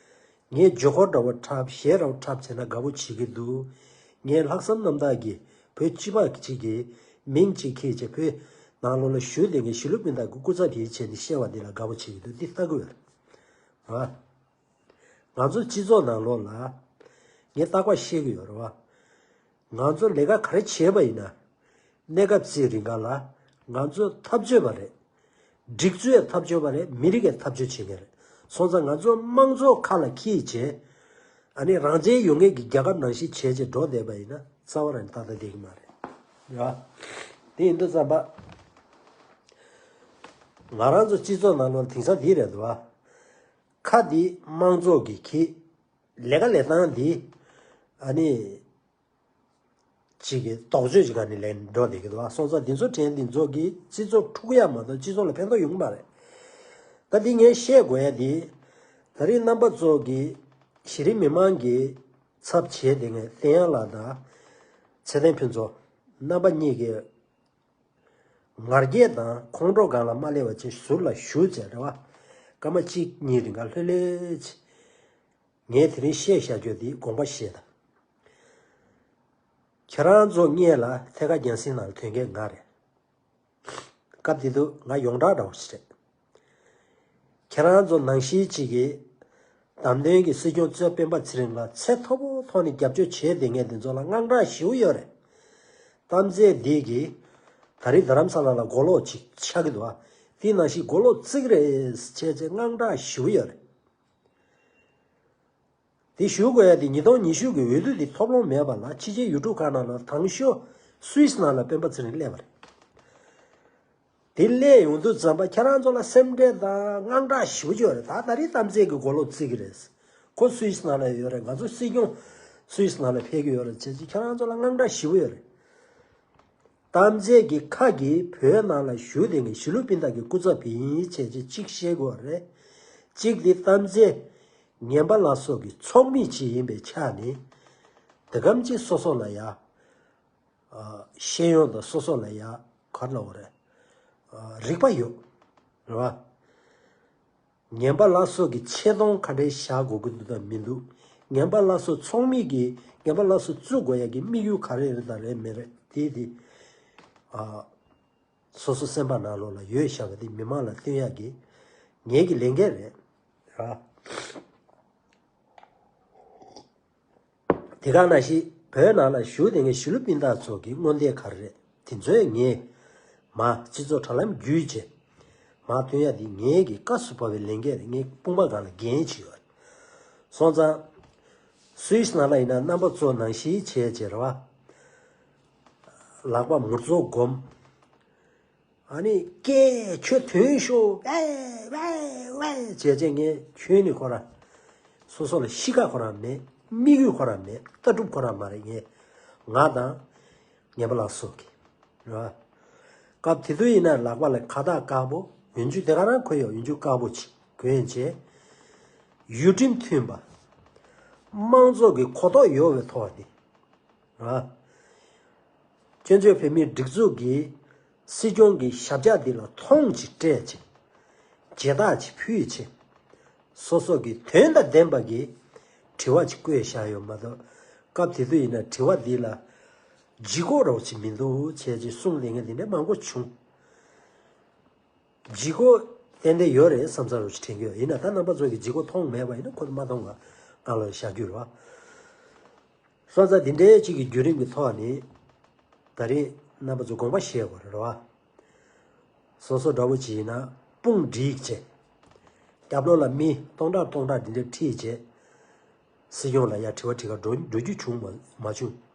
ངས་ཇོ་ཁོ་འདྲ་བོ་འཁྲབ་གཞས་འདྲ་བོ་འཁྲབ་བྱས་ན་དགའ་པོ་བྱེད་ཀྱི་འདུག་ངས་ལྷག་བསམ་རྣམ་དག་གིས་བོད་སྤྱི་པ་གཅིག་གི་མིང་གཅིག་འཁྱེར་བྱས་བོད་ནང་ལོགས་ལ་བཞུགས་བསྡད་མཁན་གཞིས་ལུས་སྤུན་ཟླ་གི་སྐུ་ཚབ་ཡིན་བྱས་ནས་བཤད་པ་འདི་ལ་དགའ་པོ་བྱེད་ཀྱི་འདུག་འདི་ལྟ་གི་ཡོད་རེད་ཨ། ང་ཚོ་སྤྱི་ཚོགས་ནང་ལོགས་ལ་ངས་རྟག་པར་བཤད་ཀྱི་ཡོད་རེད་བ། ང་ཚོ་ལས་ཀ་ག་རེ་བྱས་པ་ཡིན་ན། གནས་སྐབས་ཅིག་རིང་ག་ལ་ང་ཚོ་འཐབ་རྩོད་པ་རེད། སྒྲིག་འཛུགས་འཐབ་རྩོད་པ་རེད། མི་རིགས་ཀྱི་འཐབ་རྩོད་བྱེད་མཁན་རེད། སོང་ཙང་ང་ཚོ་དམངས་གཙོ་ཁ་ལ་འཁྱེར་བྱས། ཨ་ནི་རང་བཙན་ཡོད་མཁན་གྱི་རྒྱལ་ཁབ་ནང་བཞིན་བྱས་བྱས་འགྲོ་བསྡད་པ་ཡིན་ན་རྩ་བ་རང་ཏག་ཏག་བསྡད་ཀྱི་མ་རེད། རེད་བ། དེ་ཡིན་དུས་ཙམ་པ། ང་རང་ཚོ་སྤྱི་ཚོགས་ནང་ལོགས་དེང་སང་འདི་རེད་འདུག་བ། ཁ་འདི་དམངས་གཙོ་གི་ཁྱི། ལས་ཀ་ལས་སྟངས་འདི། ཨ་ནི། གཅིག་གི་རྡོག་གཅོད་ཀྱི་སྒང་ནས་ལས་འགྲོ་བསྡད་ཀྱི་འདུག་བ། སོང་ཙང་འདི་ཚོ་དྲན་འདི་ཚོ་གིས་སྤྱི་ཚོགས་འཁྲུག་ཡ་མ་གཏོགས་སྤྱི་ཚོགས་ལ་ཕན་ཐོགས་ཡོང་གི་མ་རེད། ད་འདི་ངས་བཤད་དགོས་ཡ་འདི། ད་རེས་རྣམ་པ་ཚོ་གིས་གཞི་རིམ་མི་མང་གི་ཚབ་བྱས་ཏེ་ངས་བསྟན་ཡ་ལགས་དང་། ཚེ་བརྟན་ཕུན་ཚོགས། རྣམ་པ་གཉིས་ཀྱིས། ང་རྒྱལ་དང་ཁོང་ཁྲོ་སྒང་ལ་མ་སླེབས་པ་བྱས་ཟུར་ལ་བཞུགས་བྱས་རེད་བ། སྐར་མ་གཅིག་གཉིས་རིང་ག་ལྷོད་ལྷོད་བྱས། ངས་དེ་རིང་བཤད་བཞག་རྒྱུ་འདི་དགོངས་པ་བཞེས་དང་། ཁྱེད་རང་ཚོ་སྔོན་ལ་ཐད་ཀར་རྒྱང་སྲིང་ནང་ལ་ཐོན་མཁན་ང་རེད། སྐབས་དེ་དུས་ང་ཡོངས་གྲགས་འདྲ་བོ་ཞིག་རེད། ཁྱེད་རང་ཚོ་ནང་བཞིན་གཅིག་གིས་བདམས་ཐོན་གྱི་སྲིད་སྐྱོང་གཙོས་སྤེན་པ་ཚེ་རིང་ལ་ཚད་མཐོ་པོ་ཐོག་ནས་རྒྱབ་སྐྱོར་བྱས་བསྡད་མཁན་དེ་ཚོ་ལ་དངངས་སྐྲག་ཞེ་པོ་ཡོད་རེད། གཏམ་ཚད་འདི་གིས་ད་རེས་རྡ་རམ་ས་ལ་ལ་མགོ་ལོག་ཅིག་ཆགས་ཀྱི་འདུག་ཨ། དེ་ནང་བཞིན་མགོ་ལོག་བརྩི་གི་རེད་བྱས་བྱས་དངངས་སྐྲག་ཞེ་པོ་ཡོད་རེད། དེ་ཞུ་དགོས་ཡ་དེ་ཉིས་སྟོང་ཉི་ཤུ་གི་འོས་བསྡུ་དེ་ཐོབ་ལོང་མེད་པ་ལ་ཕྱི་རྒྱལ་ཡུལ་གྲུ་ཁག་ནང་ལ་དང་ཤོས་སུད་སི་ནང་ལ་སྤེན་པ་ཚེ་རིང་སླེབས་པ་རེད། དེ་སླེབས་ཡོང་དུས་ཙམ་པ་ཁྱེད་རང་ཚོ་ལ་སེམས་ཁྲལ་དང་དངངས་སྐྲག་ཞེ་པོ་ཅིག་ཡོད་རེད། ད་ད་རེས་གཏམ་ཚད་ཀྱི་མགོ་ལོག་བརྩི་གི་རེད། ཁོ་སུད་སི་ནང་ལ་ཡོད་རེད། ང་ཚོ་སྲིད་སྐྱོང་སུད་སི་ནང་ལ་ཕེབས་ཀྱི་ཡོད་རེད་བྱས་ཙང་ཁྱེད་རང་ཚོ་ལ་དངངས་སྐྲག་ཞེ་པོ་ཡོད་རེད། གཏམ་ཚད་ཀྱི་ཁ་གིས་བོད་ནང་ལ་བཞུགས་བསྡད་མཁན་གཞིས་ལུས་སྤུན་ཟླ་གི་སྐུ་ཚབ་ཡིན་བྱས་ཙང་གཅིག་བཤད་དགོས་རེད། གཅིག་དེ་གཏམ་ཚད་ངན་པ་ལ་སོགས་ཀྱི་ཚོགས་མི་ཅིག་ཡིན་པའི་ཆ་ནས་དེ་གམ་ཅིག་སོ་སོ་ལ་ཡ། ཨ། ཤེས་ཡོན་དང་སོ་སོ་ལ་ཡ་ག་རེ་ལབ་དགོས་རེད། ཨ། རིག་པ་ཡོད། རེད་བ། ངན་པ་ལ་སོགས་ཀྱི་ཆེ་མཐོང་ག་འདྲས་བཞག་དགོས་ཀྱི་འདུག་དང་མི་འདུག་ངན་པ་ལ་སོགས་ཚོགས་མི་གིས་ངན་པ་ལ་སོགས་བཙུགས་དགོས་ཡ་གི་དམིགས་ཡུལ་ག་རེ་རེད་དང་རེད་མེད་རེད་དེ་དེ། ཨ། སོ་སོ་སེམས་པ་ནང་ལོགས་ལ་ཡོད་བཞག་པ་དེ་མི་མང་ལ་སྟོན་ཡག་གི་ངེད་ཀྱི་ལས་འགན་རེད། ར། དེ་ག་ནང་བཞིན་བོད་ནང་ལ་བཞུགས་བསྡད་མཁན་གཞིས་ལུས་སྤུན་ཟླ་ཚོ་གི་དངོས་འབྲེལ་ག་རེ་རེད་དེ་ཚོས་ངས་མ་སྤྱི་ཚོགས་དྲ་ལམ་བརྒྱུད་བྱས་མ་སྟོན་ཡག་དེ་ངེད་ཀྱི་སྐབས་སུ་བབས་པའི་ལས་འགན་རེད། ངས་དཔུང་པ་སྒང་ལ་འགན་བྱས་ཡོད་རེད། སོང་ཙང་སུད་སི་ནང་ལ་ཡིན་ན་རྣམ་པ་ཚོ་ནང་བཞིན་བྱས་བྱས་རེད་བ། ལག་པ་མུར་ཙོག་སྒོམ། ཨ་ནི་སྐད་ཁྱོད་ཐོན་ཤོག་ཝེ་ཝེ་ཝེ་བྱས་བྱས་ངས་ཁྱོན་ནས་ཁོ་ར་སོ་སོ་ལ་གཤིས་ཀ་ཁོ་ར་མེད། དམིགས་ཡུལ་ཁོ་ར་མེད། ལྟ་གྲུབ་ཁོ་ར་མ་རེད། ངས་ང་དང་ངན་པ་ལ་སོགས་ཀྱི་རེད་བ། སྐབས་དེ་དུས་ཡིན་ན་ལག་པ་ལ་ཁ་བཏགས་དཀར་པོ་ཡོན་ཆུ་དེ་ག་རང་གོན་ཡོད། ཡོན་ཆུ་དཀར་པོ་ཅིག་གོན་བྱས་ཡུལ་ཁྲིམས་མཐུན་པ་དམངས་གཙོ་གི་གོ་རྟོགས་ཡོད་པའི་ཐོག་ནས། ཨ། བཙན་བྱོལ་བོད་མིའི་སྒྲིག་འཛུགས་ཀྱི་སྲིད་སྐྱོང་གི་ཞབས་བཀྱག་འདི་ལ་མཐོང་ཅིག་སྤྲད་ཅིག་མཇལ་དར་ཅིག་ཕུལ་ཅིག་སོ་སོ་གི་དོན་དང་ལྡན་པ་གི་དྲི་བ་ཅིག་བཀོད་བཞག་ཡོད་མ་གཏོགས་སྐབས་དེ་དུས་ཡིན་ན་དྲི་བ་འདི་ལ་ལྗིད་ཁོག་རོགས་ཅིག་མི་འདུག་བྱས་ཅིག་གསུངས་ལས་ངན་འདི་འདྲ་མང་པོ་བྱུང་། ལྗིད་ཁོག་ཏན་ཏན་ཡོད་རེད་བསམ་ས་རུ་དྲན་གྱི་ཡོད། ཡིན་ན་ད་རྣམ་པ་ཚོ་གི་ལྗིད་ཁོག་མཐོང་མེད་པ་ཡིན་ན་ཁོ་མ་མཐོང་བ་ང་ལ་བཞག་རྒྱུ་རེད་བ། སོང་ཙང་འདི་འདྲའི་གཅིག་གི་བརྒྱུད་རིམ་གྱི་ཐོག་ནས་ད་རེས་རྣམ་པ་ཚོ་དགོངས་པ་བཞེས་དགོས་རེད་བ། སོ་སོ་འདྲ་བོ་ཅིག་ཡིན་ན་དཔུང་སྒྲིག་བྱས། སྐྱབས་ལོ་ལ་མི་སྟོང་ཕྲག་སྟོང་ཕྲག་འདི་འདྲ་ཁྲིད་བྱས། སྲིད་སྐྱོང་ལ་ཡ་དྲི་བ་དྲི་ག་འགྲོ་འགྲོ་རྒྱུ་བྱུང་མ་མ་བྱུང་།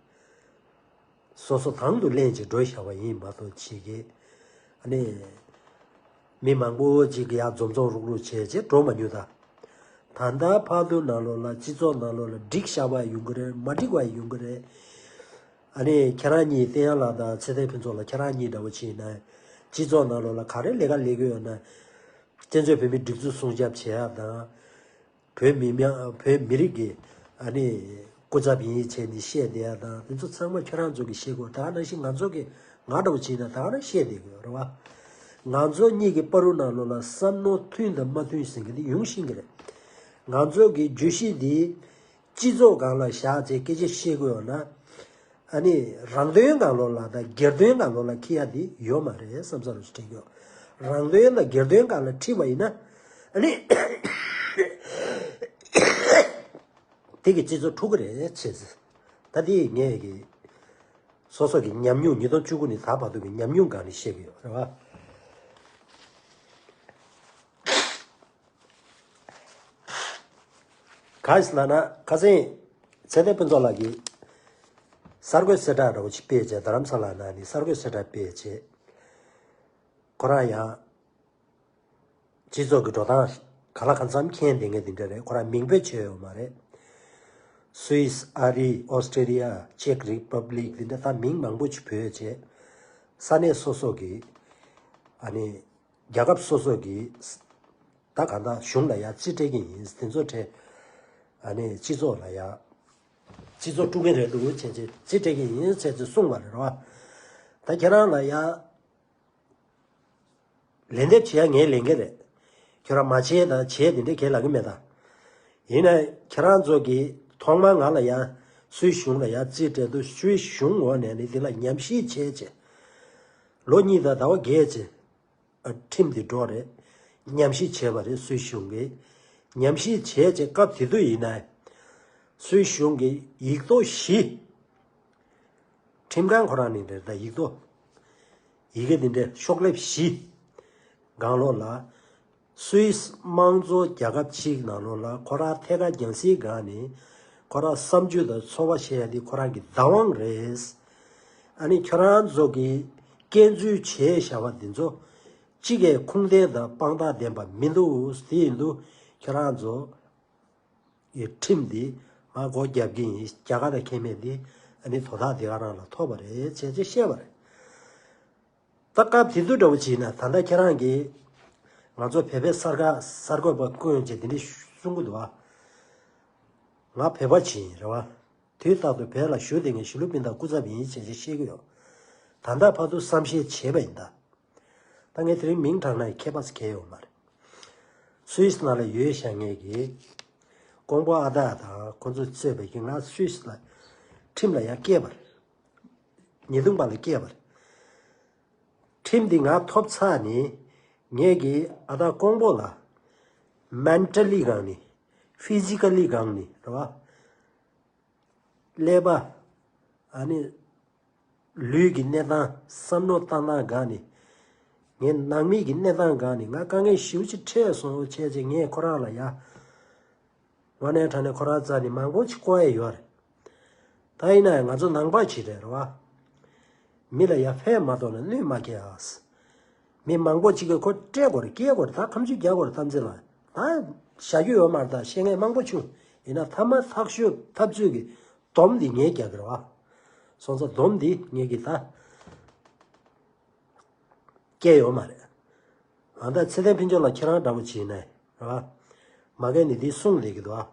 སོ་སོ་དང་དུ་ལེན་བྱས་འགྲོ་བཞག་པ་ཡིན་མ་གཏོགས་ཅིག་གིས་ཨ་ནི། མི་མང་པོ་ཅིག་གིས་ཡར་འཛོམས་འཛོམས་རུག་རུག་བྱས་བྱས་འགྲོ་མ་མྱོང་ད། ད་ལྟ་ཕར་ཚུར་ནང་ལོགས་ལ་སྤྱི་ཚོགས་ནང་ལོགས་ལ་འགྲིག་བཞག་པ་ཡོང་གི་རེད། མ་འགྲིག་པ་ཡོང་གི་རེད། ཨ་ནི་ཁྱེད་རང་གཉིས་བསྟན་ཡར་ལགས་དང་ཚེ་བརྟན་ཕུན་ཚོགས་ལགས་ཁྱེད་རང་གཉིས་འདྲ་བོ་བྱས་ན་སྤྱི་ཚོགས་ནང་ལོགས་ལ་ག་རེ་ལས་ཀ་ལས་ཀྱི་ཡོད་ན། བཙན་བྱོལ་བོད་མིའི་སྒྲིག་འཛུགས་སྲུང་སྐྱོབ་བྱེད་ཡག་དང་། བོད་མི་མང་བོད་མི་རིགས་ཀྱི་ཨ་ནི་སྐུ་ཚབ་ཡིན་བྱས་ནས་བཤད་བསྡད་ཡག་དང་དེ་ཚོ་ཚང་མ་ཁྱོད་རང་ཚོ་གིས་ཤེས་དགོས། ད་ག་ནང་བཞིན་ང་ཚོ་གིས་ང་འདྲ་བོ་བྱས་ན་ད་ག་རང་བཤད་བསྡད་དགོས་རེད་བ། ང་ཚོ་གཉིས་ཀྱི་བར་དུ་ནང་ལོགས་ལ་བསམ་མནོ་མཐུན་དང་མ་མཐུན་ཟེར་མཁན་དེ་ཡོང་ཤེས་ཀྱི་རེད། ང་ཚོ་གི་བརྗོད་གཞི་འདི་སྤྱི་ཚོགས་སྒང་ལ་བཞག་བྱས་སྐད་ཆ་བཤད་དགོས་ཡོད་ན། ཨ་ནི་རང་དོན་སྒང་ལོགས་ལ་དང་སྒེར་དོན་སྒང་ལོགས་ལ་འཁྱེར་ཡ་དེ་ཡོད་མ་རེད་བསམ་ས་རུ་དྲན་གྱི་ཡོད། རང་དོན་དང་སྒེར་དོན་སྒང་ལ་ཁྲིད་པ་ཡིན་ན་ཨ་ནི་དེ་གི་སྤྱི་ཚོགས་འཁྲུག་གི་རེད་བྱས་ཙང་། ད་དེ་ངས་ཀྱི་སོ་སོ་གི་ཉམས་མྱོང་ཉིས་སྟོང་བཅུ་དགུ་ནས་ད་བར་དུ་གི་ཉམས་མྱོང་སྒང་ནས་བཤད་གི་ཡོད་རེད་བ། ག་རེ་ཟེར་ལབ་ན་ཁ་སང་ཚེ་བརྟན་ཕུན་ཚོགས་ལགས་ཀྱིས་གསར་འགོད་གསལ་བསྒྲགས་འདྲ་བོ་ཅིག་སྤེལ་བྱས། རྡ་རམ་ས་ལ་ནང་ནས་གསར་འགོད་གསལ་བསྒྲགས་སྤེལ་བྱས། ཁོ་རང་ཡང་སྤྱི་ཚོགས་ཀྱི་འགྲོ་སྟངས་ག་ལ་གང་འཚམ་མཁྱེན་བསྡད་མཁན་དེ་འདྲ་རེད། ཁོ་རང་མིང་འབོད་བྱས་ཡོད་མ་རེད། སུད་སི། ཨ་རི། ཨོ་སི་ཀྲེ་ལི་ཡ། ཅེཀ་རི་པབ་ལིག་འདི་འདྲ་ད་མིང་མང་པོ་ཅིག་འབོད་བྱས། ས་གནས་སོ་སོ་གི་ཨ་ནི་རྒྱལ་ཁབ་སོ་སོ་གི་ད་གང་ལྟར་གཞུང་ལ་ཡ་རྩིས་སྤྲད་ཀྱི་ཡིན། དེ་ཚོ་གྲས་ཨ་ནི་སྤྱི་ཚོགས་ལ་ཡ་སྤྱི་ཚོགས་དཀྲུག་མཁན་རེད་འདུག་བྱས་བྱས་རྩིས་སྤྲད་ཀྱི་ཡིན་ཟེར་ཚེ་གསུངས་པ་རེད་བ། ད་ཁྱེད་རང་ལ་ཡ་ལན་འདེབས་བྱེད་ཡ་ངའི་ལས་འགན་རེད། ཁྱོད་རང་མ་བྱེད་དང་བྱེད་དེ་འདྲས་གང་ལབ་ཀྱི་མེད་ད། ཡིན་ན་ཁྱེད་རང་ཚོ་གིས་ཐོག་མར་ང་ལ་ཡ་སུད་གཞུང་ལ་ཡ་རྩིས་སྤྲད་དུས་སུད་གཞུང་ངོས་ནས་ནི་དེ་ལ་ཉམས་ཞིབ་བྱས་བྱས། ལོ་གཉིས་དང་ཟླ་བ་བརྒྱད་ཅིག་ཨ་ཁྲིམས་དེ་འགྲོ་རེད། ཉམས་ཞིབ་བྱས་པ་རེད། སུད་སི་གཞུང་གིས་ཉམས་ཞིབ་བྱས་རྗེས་སྐབས་དེ་དུས་ཡིན་ན་སུད་སི་གཞུང་གིས་ཡིག་ཐོག་བཞི། ཁྲིམས་ཁང་ཁོ་རང་ནས་རེད། ད་ཡིག་ཐོག་ཡི་གེ་འདི་འདྲའི་ཤོག་ལེབ་བཞི་སྒང་ལོགས་ལ། སུད་སི་དམངས་གཙོ་རྒྱལ་ཁབ་ཅིག་ནང་ལོགས་ལ་ཁོ་རང་ཐད་ཀར་རྒྱང་སྲིང་སྒང་ནས་ཁོ་རང་བསམ་ཚུལ་དང་ཚོར་བ་བཤད་ཡ་འདི་ཁོ་རང་གི་བདག་དབང་རེད། ཨ་ནི་ཁྱོད་རང་ཚོ་གིས་སྐྱོན་འཛུགས་བྱས་བཞག་པ་འདི་ཚོ་གཅིག་གིས་ཁུངས་ལྡན་དང་དཔང་རྟགས་ལྡན་པ་མི་འདུག་དེ་ཡིན་དུས་ཁྱོད་རང་ཚོ་ཡི་ཁྲིམས་འདི་ང་སྒོ་རྒྱབ་ཀྱི་ཡིན། རྒྱ་གར་དང་ཁྱད་མེད་འདི་ཨ་ནི་དོ་བདག་འདི་ག་རང་ལ་ཐོབ་པ་རེད་ཅེས་ཅེས་བཤད་པ་རེད། ད་སྐབས་དེ་དུས་འདྲ་བོ་བྱས་ན་ད་ལྟ་ཁྱེད་རང་གིས་ང་ཚོ་བོད་པའི་གསར་ཁ་གསར་འགོད་པ་བསྐོས་བྱས་དེ་འདྲ་གསུང་གི་འདུག་ཨ། ང་བོད་པ་ཅིག་ཡིན་རེད་བ། དུས་རྟག་ཏུ་བོད་ལ་བཞུགས་བསྡད་མཁན་གཞིས་ལུས་སྤུན་ཟླ་སྐུ་ཚབ་ཡིན་ཅེས་ཅེས་བཤད་ཀྱི་ཡོད། ད་ལྟ་བར་དུ་བསམ་ཤེས་བྱས་པ་ཡིན་ད། ད་ངས་དེ་རིང་མིང་གྲགས་ན་ཡང་ཁྱད་པར་གང་ཡོད་མ་རེད། སུད་སི་ནང་ལ་ཡོད་བཞག་མཁན་གྱི་ཀོང་པོ་ཨ་སྟག་དང་ཁོ་ཚོ་གཙོས་པའི་གི་ང་སུད་སི་ལ་ཁྲིམས་ལ་ཡང་སྐྱེས་པ་རེད། ཉེས་རྡུང་པ་ལ་སྐྱེས་པ་རེད། ཁྲིམས་འདི་ང་ཐོབ་ཚར་ནས་ངས་ཀྱི་ཨ་སྟག་ཀོང་པོ་ལ་མེན་ཊལ་ལི་སྒང་ནས་ཕི་ཟི་ཀལ་ལི་སྒང་ནས་རེད་བ། ཀླད་པ། ཨ་ནི། ལུས་ཀྱི་གནས་སྟངས་བསམ་བློ་བཏང་སྟངས་སྒང་ནས། ངའི་ནང་མི་གི་གནས་སྟངས་སྒང་ནས་ང་དཀའ་ངལ་ཞེ་པོ་ཅིག་འཕྲད་སོང་བྱས་རྗེས་ངས་ཁོ་རང་ལ་ཡ། དངོས་གནས་དྲང་གནས་ཁོ་རང་རྩ་ནས་མང་པོ་ཅིག་བསྐོར་ཡས་ཡོད་རེད། ད་ཡིན་ན་ཡང་ང་ཚོ་ནང་པ་ཅིག་རེད་རེད་བ། མི་ལ་ཡ་ཕན་མ་ཐོགས་ན་གནོད་མ་སྐྱེལ་ཨ། མི་མང་པོ་ཅིག་གིས་ཁོ་སྤྲད་དགོས་རེད་སྐྱེལ་དགོས་རེད་ད་ཁ་མཆུ་རྒྱག་དགོས་རེད་གཏམ་ཚེ་ལ། ད་བཞག་རྒྱུ་ཡོད་མ་རེད་ད་བཤད་མཁན་མང་པོ་བྱུང་། ཡིན་ན་ཐ་མ་ཐག་ཆོད་ཐབས་ཚུལ་གྱི་སྡོམ་འདི་ངས་རྒྱག་གི་རེད་བ། སོང་ཙང་སྡོམ་འདི་ངས་ཀྱི་ད་སྐྱེལ་ཡོད་མ་རེད། ཨ་ད་ཚེ་བརྟན་ཕུན་ཚོགས་ལགས་ཁྱེད་རང་འདྲ་པོ་བྱས་ནས་རེད་བ། མ་གན་ནི་འདི་གསུངས་བསྡད་ཀྱི་འདུག་ཨ།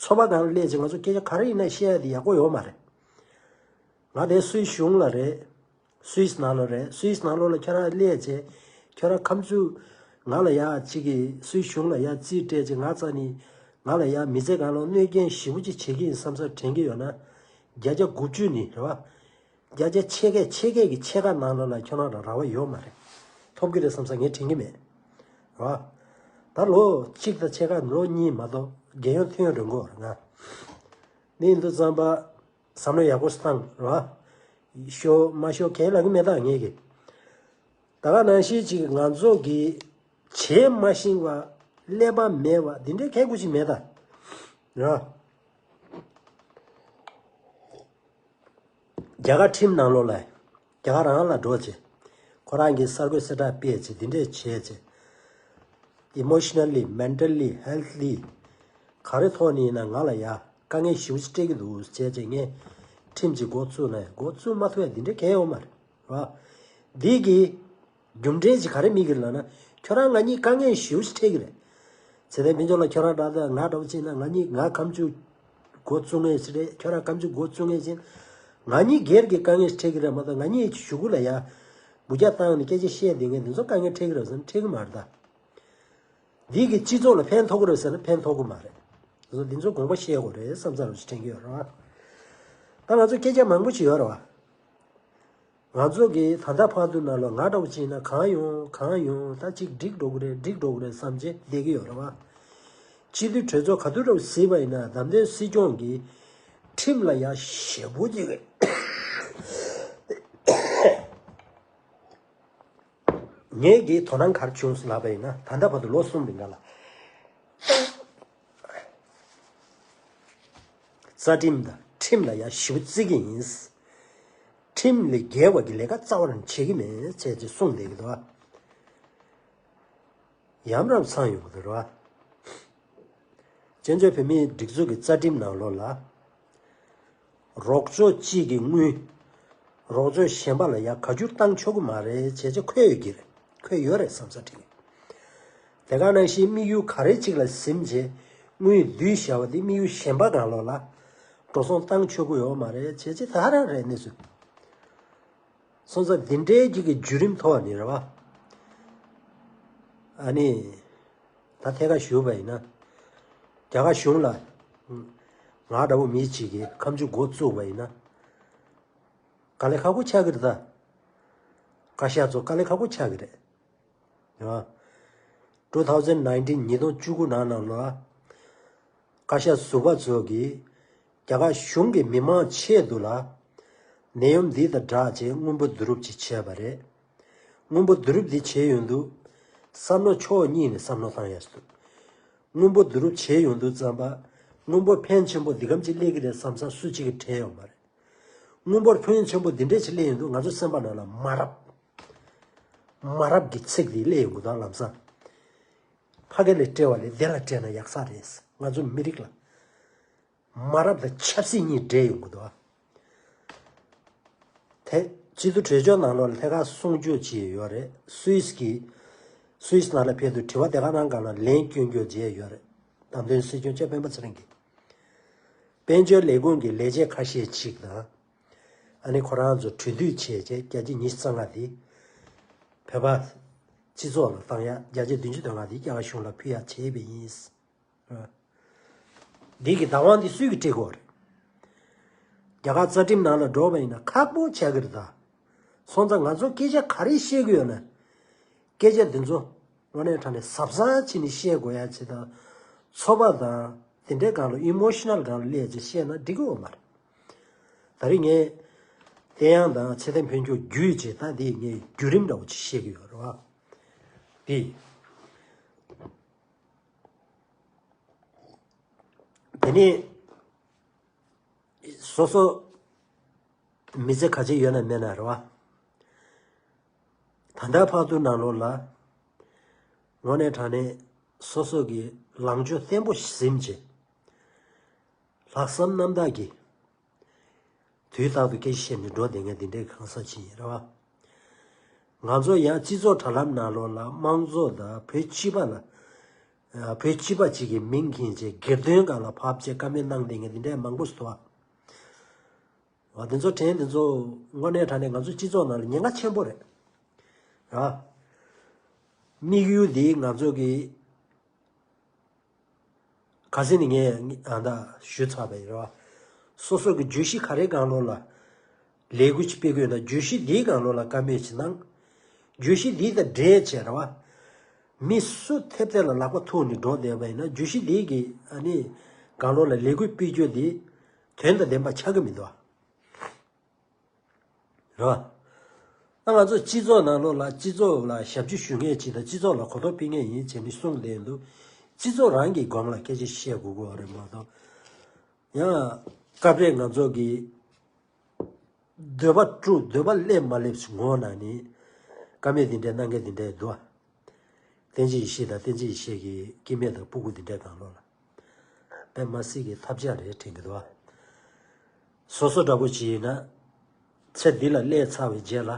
ཚོགས་པ་སྒང་སླེབས་ཚེ་ང་ཚོ་སྐད་ཆ་ག་རེ་ཡིན་ན་བཤད་ཡ་དེ་ཡག་པོ་ཡོད་མ་རེད། ང་དེ་སུད་གཞུང་ལ་རེད། སུད་སི་ནང་ལོགས་རེད་སུད་སི་ནང་ལོགས་ལ་ཁྱོད་རང་སླེབས་ཚེ་ཁྱོད་རང་ཁ་མཆུ་ང་ལ་ཡ་གཅིག་གིས་སུད་གཞུང་ལ་ཡ་རྩིས་སྤྲད་ཚེ་ང་རྩ་ནི་ང་ལ་ཡ་མི་ཚེ་སྒང་ལ་གནོད་སྐྱོན་ཞེ་པོ་ཅིག་བྱེད་ཀྱི་ཡིན་བསམ་ས་དྲན་གྱི་ཡོད་ན་བརྒྱ་ཆ་དགུ་བཅུ་ནི་རེད་བ། བརྒྱ་ཆ་ཕྱེད་ཀས་ཕྱེད་ཀས་ཀྱི་ཕྱེད་ཀ་ནང་ལོགས་ལ་ཁྱོད་རང་ལ་རག་པ་ཡོད་མ་རེད། ཐོབ་ཀྱི་རེད་བསམ་ས་ངས་དྲན་གྱི་མེད། རེད་བ། ད་ལོ་གཅིག་དང་ཕྱེད་ཀ་ལོ་གཉིས་མ་གཏོགས་རྒྱལ་ཡོངས་ཐོན་རན་གོ་རེད་ང་། འདི་ཡིན་དུས་ཙམ་པ། བསམ་བློ་ཡག་པོ་བཏང་ར། ཤོ་མ་ཤོ་གལ་ལ་གི་མེད་ད་ངེད་ཀྱི། ད་ག་ནང་བཞིན་ཅིག་ང་ཚོ་གི་བྱེད་མ་ཤེས་པ་ཀླད་པ་མེད་པ་འདི་འདྲའི་ཁལ་ཁུ་ཅིག་མེད་ད། ར། རྒྱ་གར་ཁྲིམས་ནང་ལོགས་ལ་རྒྱ་གར་རང་ལ་འགྲོ་ཆེ། ཁོ་རང་གི་གསར་འགོད་གསལ་བསྒྲགས་སྤེལ་ཆེ་འདི་འདྲས་བྱས་ཆེ། Emotionally, mentally, healthily ག་རེ་ཐོག་ནས་ཡིན་ན་ང་ལ་ཡ་དཀའ་ངལ་ཞེ་པོ་ཅིག་སྤྲད་ཀྱི་འདུག་བྱས་ཆེ་ངས་ཁྲིམས་ཀྱི་འགོ་བཙུགས་ན་འགོ་བཙུགས་མ་ཐུབ་ཡ་འདི་འདྲས་གལ་ཡོད་མ་རེད་བ། འདི་གི་རྒྱུ་འབྲས་ཅིག་ག་རེ་མིག་གིས་ལབ་ན་ཁྱོད་རང་ང་གཉིས་དཀའ་ངལ་ཞེ་པོ་ཅིག་འཕྲད་ཀྱི་རེད། ཚེ་བརྟན་ཕུན་ཚོགས་ལགས་ཁྱོད་རང་འདྲ་ད་ང་འདྲ་བོ་བྱས་ན་ང་གཉིས་ང་ཁ་མཆུ་འགོ་བཙུགས་ངེས་ཅིག་རེད་ཁྱོད་རང་ཁ་མཆུ་འགོ་བཙུགས་ངེས་ཅིག་ང་གཉིས་སྒེར་གྱི་དཀའ་ངལ་ཞིག་འཕྲད་ཀྱི་རེད་མ་གཏོགས་ང་གཉིས་གཞུག་གུ་ལ་ཡ་འབུ་རྒྱག་བཏང་ནས་སྐད་ཆ་བཤད་བསྡད་མཁན་འདི་ཚོ་དཀའ་ངལ་འཕྲད་ཀྱི་རེད་ཟེར་ན་འཕྲད་ཀྱི་མ་རེད་ད། འདི་གི་སྤྱི་ཚོགས་ལ་ཕན་ཐོགས་ཀྱི་རེད་ཟེར་ན་ཕན་ཐོགས་ཀྱི་མ་རེད། འདི་ཚོ་དགོངས་པ་བཞེས་དགོས་རེད་བསམ་ཚར་བ་ཞིག་དྲན་གྱི་ཡོད་རེད་བ། ད་ང་ཚོ་སྐད་ཆ་མང་པོ་ཞིག་ཡོད་རེད་བ། ང་ཚོ་གི་ད་ལྟ་བར་དུ་ནང་ལ་ང་འདྲ་བོ་ཅིག་ཡིན་ན་གང་ཡོང་གང་ཡོང་ད་ཅིག་འགྲིག་འགྲོ་གི་རེད་འགྲིག་འགྲོ་གི་རེད་བསམ་བྱས་བསྡད་ཀྱི་ཡོད་རེད་བ། སྤྱི་འཐུས་གྲོས་ཚོགས་ག་དུས་འདྲ་བོ་ཟིན་པ་ཡིན་ན་བདམས་ཐོན་སྲིད་སྐྱོང་གི་ཁྲིམས་ལ་ཡ་ཞེ་པོ་ཅིག་ངས་ཀྱི་དོ་སྣང་ག་རེ་བྱུང་སོང་ལབ་པ་ཡིན་ན་ད་ལྟ་བར་དུ་ལོ་གསུམ་རིང་ག་ལ་རྩ་ཁྲིམས་དང་ཁྲིམས་ལ་ཡ་ཞེ་པོ་བརྩི་གི་ཡིན། ཁྲིམས་ལས་འགལ་བ་གི་ལས་ཀ་རྩ་བ་ནས་བྱེད་ཀྱི་མེད་ཅེས་ཅེས་གསུངས་བསྡད་ཀྱི་འདུག་བ། ཡམ་རམ་ཚང་ཡོང་གི་འདུག་ར། བཙན་བྱོལ་བོད་མིའི་སྒྲིག་འཛུགས་ཀྱི་རྩ་ཁྲིམས་ནང་ལོགས་ལ། རོགས་ཕྱོགས་གཅིག་གི་དངུལ། རོགས་ཕྱོགས་གཞན་པ་ལ་ཡ་བཀའ་བསྒྱུར་བཏང་ཆོག་གི་མ་རེད་བྱས་རྗེས་འཁོད་ཡོད་ཀྱི་རེད། འཁོད་ཡོད་རེད་བསམ་ས་དྲན། དེ་ག་ནང་བཞིན་དམིགས་ཡུལ་ག་རེ་གཅིག་ལ་ཟིན་རྗེས་དངུལ་བསྡུས་བཞག་པ་དེ་དམིགས་ཡུལ་གཞན་པ་གང་ལོགས་ལ་འགྲོ་སོང་བཏང་ཆོག་གི་ཡོད་མ་རེད་བྱས་རྗེས་ད་ག་རང་རེད་གནས་ཚུལ། སོང་ཙང་འདི་འདྲའི་གཅིག་གི་བརྒྱུད་རིམ་ཐོག་ནས་རེད་བ། ཨ་ནི། ད་ཐད་ཀར་ཞུས་པ་ཡིན་ན། རྒྱ་གར་གཞུང་ལ། ང་འདྲ་བོ་མི་གཅིག་གིས་ཁ་མཆུ་འགོ་བཙུགས་པ་ཡིན་ན། དཀའ་ལས་ཁག་པོ་ཆགས་ཀྱི་རེད་ད། བཀའ་ཤག་ཚོ་དཀའ་ལས་ཁག་པོ་ཆགས་ཀྱི་རེད། ཡ། two thousand nineteen ཉིས་སྟོང་བཅུ་དགུ་ནང་ལ་བཀའ་ཤག་ཟུར་པ་ཚོ་གིས་རྒྱ་གར་གཞུང་གི་མི་མང་ཆེད་དུ་ལ་ནད་ཡམས་འདི་དང་སྦྲགས་བྱས་སྔོན་འགོག་བསྡུ་རུབ་ཅིག་བྱས་པ་རེད། སྔོན་འགོག་བསྡུ་རུབ་འདི་བྱས་ཡོང་དུས་བསམ་བློ་ཕྱོགས་གཉིས་ནས་བསམ་བློ་བཏང་ཡ་ཞིག་འདུག་སྔོན་འགོག་བསྡུ་རུབ་བྱས་ཡོང་དུས་ཙམ་པ་སྔོན་འགོག་ཕན་ཆེན་པོ་འདི་གམ་ཅིག་སླེབས་ཀྱི་རེད་བསམ་ས་སུ་གཅིག་གིས་དྲན་ཡོད་མ་རེད། སྔོན་འགོག་ཕན་ཆེན་པོ་འདི་འདྲས་ཅིག་སླེབས་ཡོང་དུས་ང་ཚོ་སེམས་པ་ནང་ལ་མ་རབས། མ་རབས་ཀྱི་ཚིག་འདི་སླེབས་ཡོང་གི་འདུག་ལམ་སང་། ཕ་གི་ལ་སྤྲད་པ་ལས་དེ་ལ་སྤྲད་ན་ཡག་ས་རེད། ང་ཚོ་མི་རིགས་ལ་མ་རབས་དང་ཆབ་སྲིད་གཉིས་འདྲེས་ཡོང་གི་འདུག་དེ་སྤྱི་འཐུས་གྲོས་ཆོད་ནང་ལོགས་ལ་ཐད་ཀར་གསུང་ཆོས་བྱས་ཡོད་རེད། སུད་སི་གི་སུད་སི་ནང་ལ་ཕེབས་དུས་དྲི་བ་དེ་ག་ནང་གང་ལ་ལན་སྐྱོན་སྐྱོན་བྱས་ཡོད་རེད། བདམས་ཐོན་སྲིད་སྐྱོང་ལྕམ་སྤེན་པ་ཚེ་རིང་གིས། དཔལ་འབྱོར་ལས་ཁུངས་ཀྱི་ལས་བྱེད་ཁ་ཤས་ཅིག་དང་། ཨ་ནི་ཁོ་རང་ཚོ་གྲོས་བསྡུར་བྱས་རྗེས་བརྒྱ་ཆ་ཉི་ཤུ་རྩ་ལྔ་དེ་བོད་པ་སྤྱི་ཚོགས་ལ་བཏང་ཡ། བརྒྱ་ཆ་བདུན་ཅུ་དོན་ལྔ་དེ་རྒྱ་གར་གཞུང་ལ་ཕུལ་ཡ་བྱས་པ་ཡིན། འདི་གི་བདག་དབང་འདི་སུས་ཀྱིས་སྤྲད་དགོས་རེད། རྒྱ་གར་རྩ་ཁྲིམས་ནང་ལ་འགྲོ་བ་ཡིན་ན་ཁག་པོ་ཆགས་ཀྱི་རེད་ད། སོང་ཙང་ང་ཚོ་སྐད་ཆ་ག་རེ་བཤད་ཀྱི་ཡོད་ན། སྐད་ཆ་འདི་ཚོ་དངོས་གནས་དྲང་གནས་གཟབ་གཟབ་བྱས་ནས་བཤད་དགོས་ཡ་ཆེད་དང་། ཚོར་བ་དང་དེ་འདྲའི་སྒང་ལ་ཨི་མོ་ཤི་ནལ་སྒང་ལ་སླེབས་བྱས་བཤད་ན་འགྲིག་གི་ཡོད་མ་རེད། ད་རེས་ངས་བསྟན་དབྱངས་དང་ཚེ་བརྟན་ཕུན་ཚོགས་བརྒྱུད་བྱས་ད་འདི་ངས་བརྒྱུད་རིམ་འདྲ་བོ་ཅིག་བཤད་ཀྱི་ཡོད་རེད་བ། འདི། དེ་ནས་སོ་སོ་མི་ཚེ་ག་ཚོད་ཡོད་ན་མེད་ན་རེད་བ། ད་ལྟ་བར་དུ་ནང་ལོགས་ལ་དངོས་གནས་དྲང་གནས་སོ་སོ་གི་ལངས་ཕྱོགས་བརྟན་པོ་ཟིན་བྱས། ལྷག་བསམ་རྣམ་དག་གིས་དུས་རྟག་ཏུ་སྐད་ཆ་བཤད་ནས་འགྲོ་བསྡད་མཁན་དེ་འདྲའི་གང་ཟག་ཅིག་ཡིན་རེད་བ། ང་ཚོ་ཡང་སྤྱི་ཚོགས་དྲ་ལམ་ནང་ལོགས་ལ་དམངས་གཙོ་དང་བོད་སྤྱི་པ་ལ། བོད་སྤྱི་པ་གཅིག་གི་མིང་འཁྱེར་བྱས་སྒེར་དོན་སྒང་ལ་ཕབ་བྱས་བཀའ་མོལ་གནང་བསྡད་མཁན་དེ་འདྲའི་མང་པོ་ཞིག་འདུག་བ། འོ་དེ་ཚོ་དྲན་དེ་ཚོ་དངོས་གནས་དྲང་གནས་ང་ཚོ་སྤྱི་ཚོགས་ནང་ལ་ཉེན་ཁ་ཆེན་པོ་རེད། ར། དམིགས་ཡུལ་འདི་ང་ཚོ་གི་ག་ཟེར་ནས་ངས་ཨ་ད་ཞུ་ཚར་བ་ཡིན་ར། སོ་སོ་གི་བརྗོད་གཞི་ག་རེ་སྒང་ལོགས་ལ་ལས་འགུལ་ཅིག་སྤེལ་དགོས་ན་བརྗོད་གཞི་འདིའི་སྒང་ལོགས་ལ་བཀའ་མོལ་ཅིག་གནང་། བརྗོད་གཞི་འདི་དང་འབྲེལ་བྱས་ར་བ། མི་སུ་ཐེབས་ཐེབས་ལ་ལག་པ་ཐུག་ནས་འགྲོ་བསྡད་པ་ཡིན་ན་བརྗོད་གཞི་འདི་གི་ཨ་ནི་སྒང་ལོགས་ལ་ལས་འགུལ་སྤེལ་རྒྱུ་འདི་དོན་དང་ལྡན་པ་ཆགས་ཀྱི་མི་འདུག་ཨ། རེད་བ། ད་ང་ཚོ་སྤྱི་ཚོགས་ནང་ལོགས་ལ་སྤྱི་ཚོགས་ལ་ཞབས་ཕྱི་ཞུ་མཁན་ཅིག་དང་སྤྱི་ཚོགས་ལ་གོ་རྟོགས་སྤེལ་མཁན་ཡིན་བྱས་ནས་གསུངས་བསྡད་འདུག་སྤྱི་ཚོགས་རང་གི་སྒང་ལ་སྐད་ཆ་བཤད་དགོས་ཀྱི་ཡོད་རེད་མ་གཏོགས། ཡང་སྐབས་རེ་ང་ཚོ་གི་འདོད་པ་དཀྲུག་འདོད་པ་སླེབས་མ་སླེབས་ངོ་ན་ནི་བཀའ་མོལ་འདི་འདྲའི་གནང་མཁན་འདི་འདྲའི་འདུག་བ། བསྟན་འཛིན་ཡེ་ཤེས་དང་བསྟན་འཛིན་ཡེ་ཤེས་ཀྱི་སྐྱེ་དམན་དང་སྤུ་གུ་འདི་འདྲའི་སྒང་ལོགས་ལ་དཔེ་མ་སྲིད་ཀྱི་ཐབས་ཆག་རེད་དྲན་གྱི་འདུག་བ། སོ་སོ་འདྲ་པོ་ཅིག་ཡིན་ན། ཚེ་འདི་ལ་སླེབས་ཚར་བའི་རྗེས་ལ།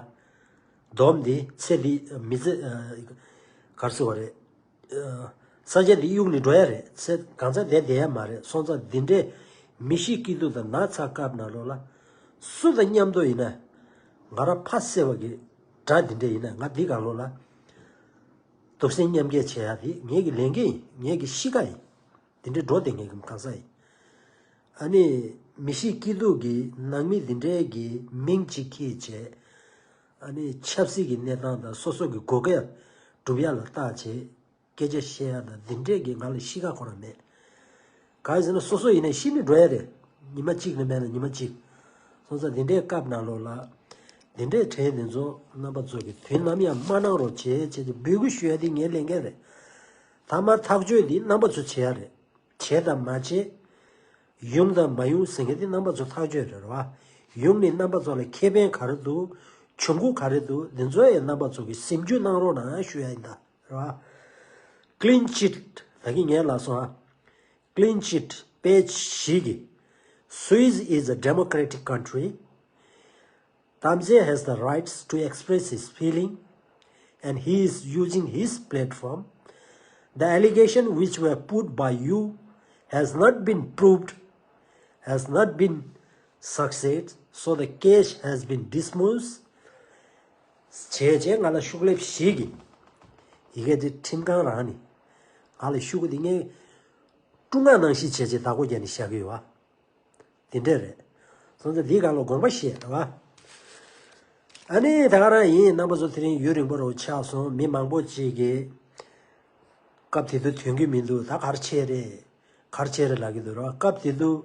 སྡོམ་འདི་ཚེ་འདི་མི་ཚེ་ག་རེ་ཟེར་བ་རེད། སངས་རྒྱས་འདི་གཡུག་ནས་འགྲོ་ཡ་རེད། ཚེ་གང་ཚ་བསྡད་བསྡད་ཡ་མ་རེད། སོང་ཙང་འདི་འདྲའི་མི་ཤི་སྐྱིད་སྡུག་དང་ན་ཚ་སྐབས་ནང་ལོགས་ལ། སུ་དང་མཉམ་དུ་ཡིན་ན། ང་རང་ཕ་བསད་པ་གི་དགྲ་འདི་འདྲ་ཡིན་ན་ང་འདི་སྒང་ལོགས་ལ། སྡུག་སྲན་མཉམ་སྐྱེལ་བྱེད་ཡ་དེ་ངེད་ཀྱི་ལས་འགན་ཡིན། ངེད་ཀྱི་གཤིས་ཀ་ཡིན། དེ་འདྲའི་འགྲོ་བསྡད་མཁན་གྱི་གང་ཟག་ཡིན། ཨ་ནི་མི་ཤི་སྐྱིད་སྡུག་གི་ནང་མི་འདི་འདྲའི་གི་མིང་གཅིག་འཁྱེར་བྱས། ཨ་ནི་ཆབ་སྲིད་ཀྱི་གནས་སྟངས་དང་སོ་སོ་གི་དགོས་གལ་སྒྲུབ་ཡ་ལ་བལྟ་བྱས། སྐད་ཆ་བཤད་ཡ་དང་འདི་འདྲས་ཀྱི་ང་ལ་གཤིས་ཀ་ཁོ་རང་མེད། གང་ཡིན་ཟེར་ན་སོ་སོ་ཡིན་ན་ཤི་ནས་འགྲོ་ཡ་རེད། ཉི་མ་གཅིག་ནས་མེད་ན་ཉི་མ་གཅིག་སོང་ཙང་འདི་འདྲའི་སྐབས་ནང་ལོགས་ལ། འདི་འདྲའི་གྲས་འདི་ཚོ་རྣམ་པ་ཚོ་གི་དུས་ནམ་ཡང་མ་གནང་རོགས་བྱེད་བྱེད་ཅེས་འབོད་སྐུལ་ཞུ་ཡ་དེ་ངའི་ལས་འགན་རེད། ཐ་མ་ཐག་གཅོད་འདི་རྣམ་པ་ཚོ་བྱེད་ཡ་རེད། བྱེད་དང་མ་བྱེད། ཡོང་དང་མ་ཡོང་ཟེར་མཁན་དེ་རྣམ་པ་ཚོ་ཐག་གཅོད་རེད་བ། ཡོང་ནས་རྣམ་པ་ཚོ་ལ་ཁེ་ཕན་ག་རེ་འདུག་གྱོང་གུན་ག་རེ་འདུག་འདི་ཚོ་ཡང་རྣམ་པ་ཚོ་གིས་ཟིན་བྲིས་གནང་རོགས་གནང་ཞུ་ཡ་ཡིན་ད། རེད་བ། Clean Chit ད་གིན་ངས་ལབ་སོང་ཨ། Clean Chit page བཞི་གི། Swiss is a democratic country. Tamze has the rights to express his feeling and he is using his platform. The allegation which were put by you has not been proved, has not been success, so the case has been dismissed. བྱས་རྗེས་ང་ལ་ཤོག་ལེབ་བཞི་གི་ཡི་གེ་དེ་ཁྲིམས་ཁང་རང་ནས་ང་ལ་ཤོག་གུ་དེ་ངས་ཀྲུང་ང་ནང་བཞིན་བྱས་རྗེས་བདག་པོ་རྒྱག་ནས་བཞག་གི་ཡོད་བ། དེ་འདྲས་རེད། སོང་ཙང་འདིའི་སྒང་ལ་དགོངས་པ་བཞེས་རེད་བ། ཨ་ནི་ད་ག་རང་ཡིན། རྣམ་པ་ཚོ་དེ་རིང་ཡུན་རིང་པོ་རུ་ཆགས་སོང་། མི་མང་པོ་ཅིག་གིས་ སྐབས་དེ་དུས་ཐོན་གྱི་མི་འདུག་ད་གར་ཆེ་རེད། གར་ཆེ་རེད་ལབ་ཀྱི་འདུག་ར། སྐབས་དེ་དུས་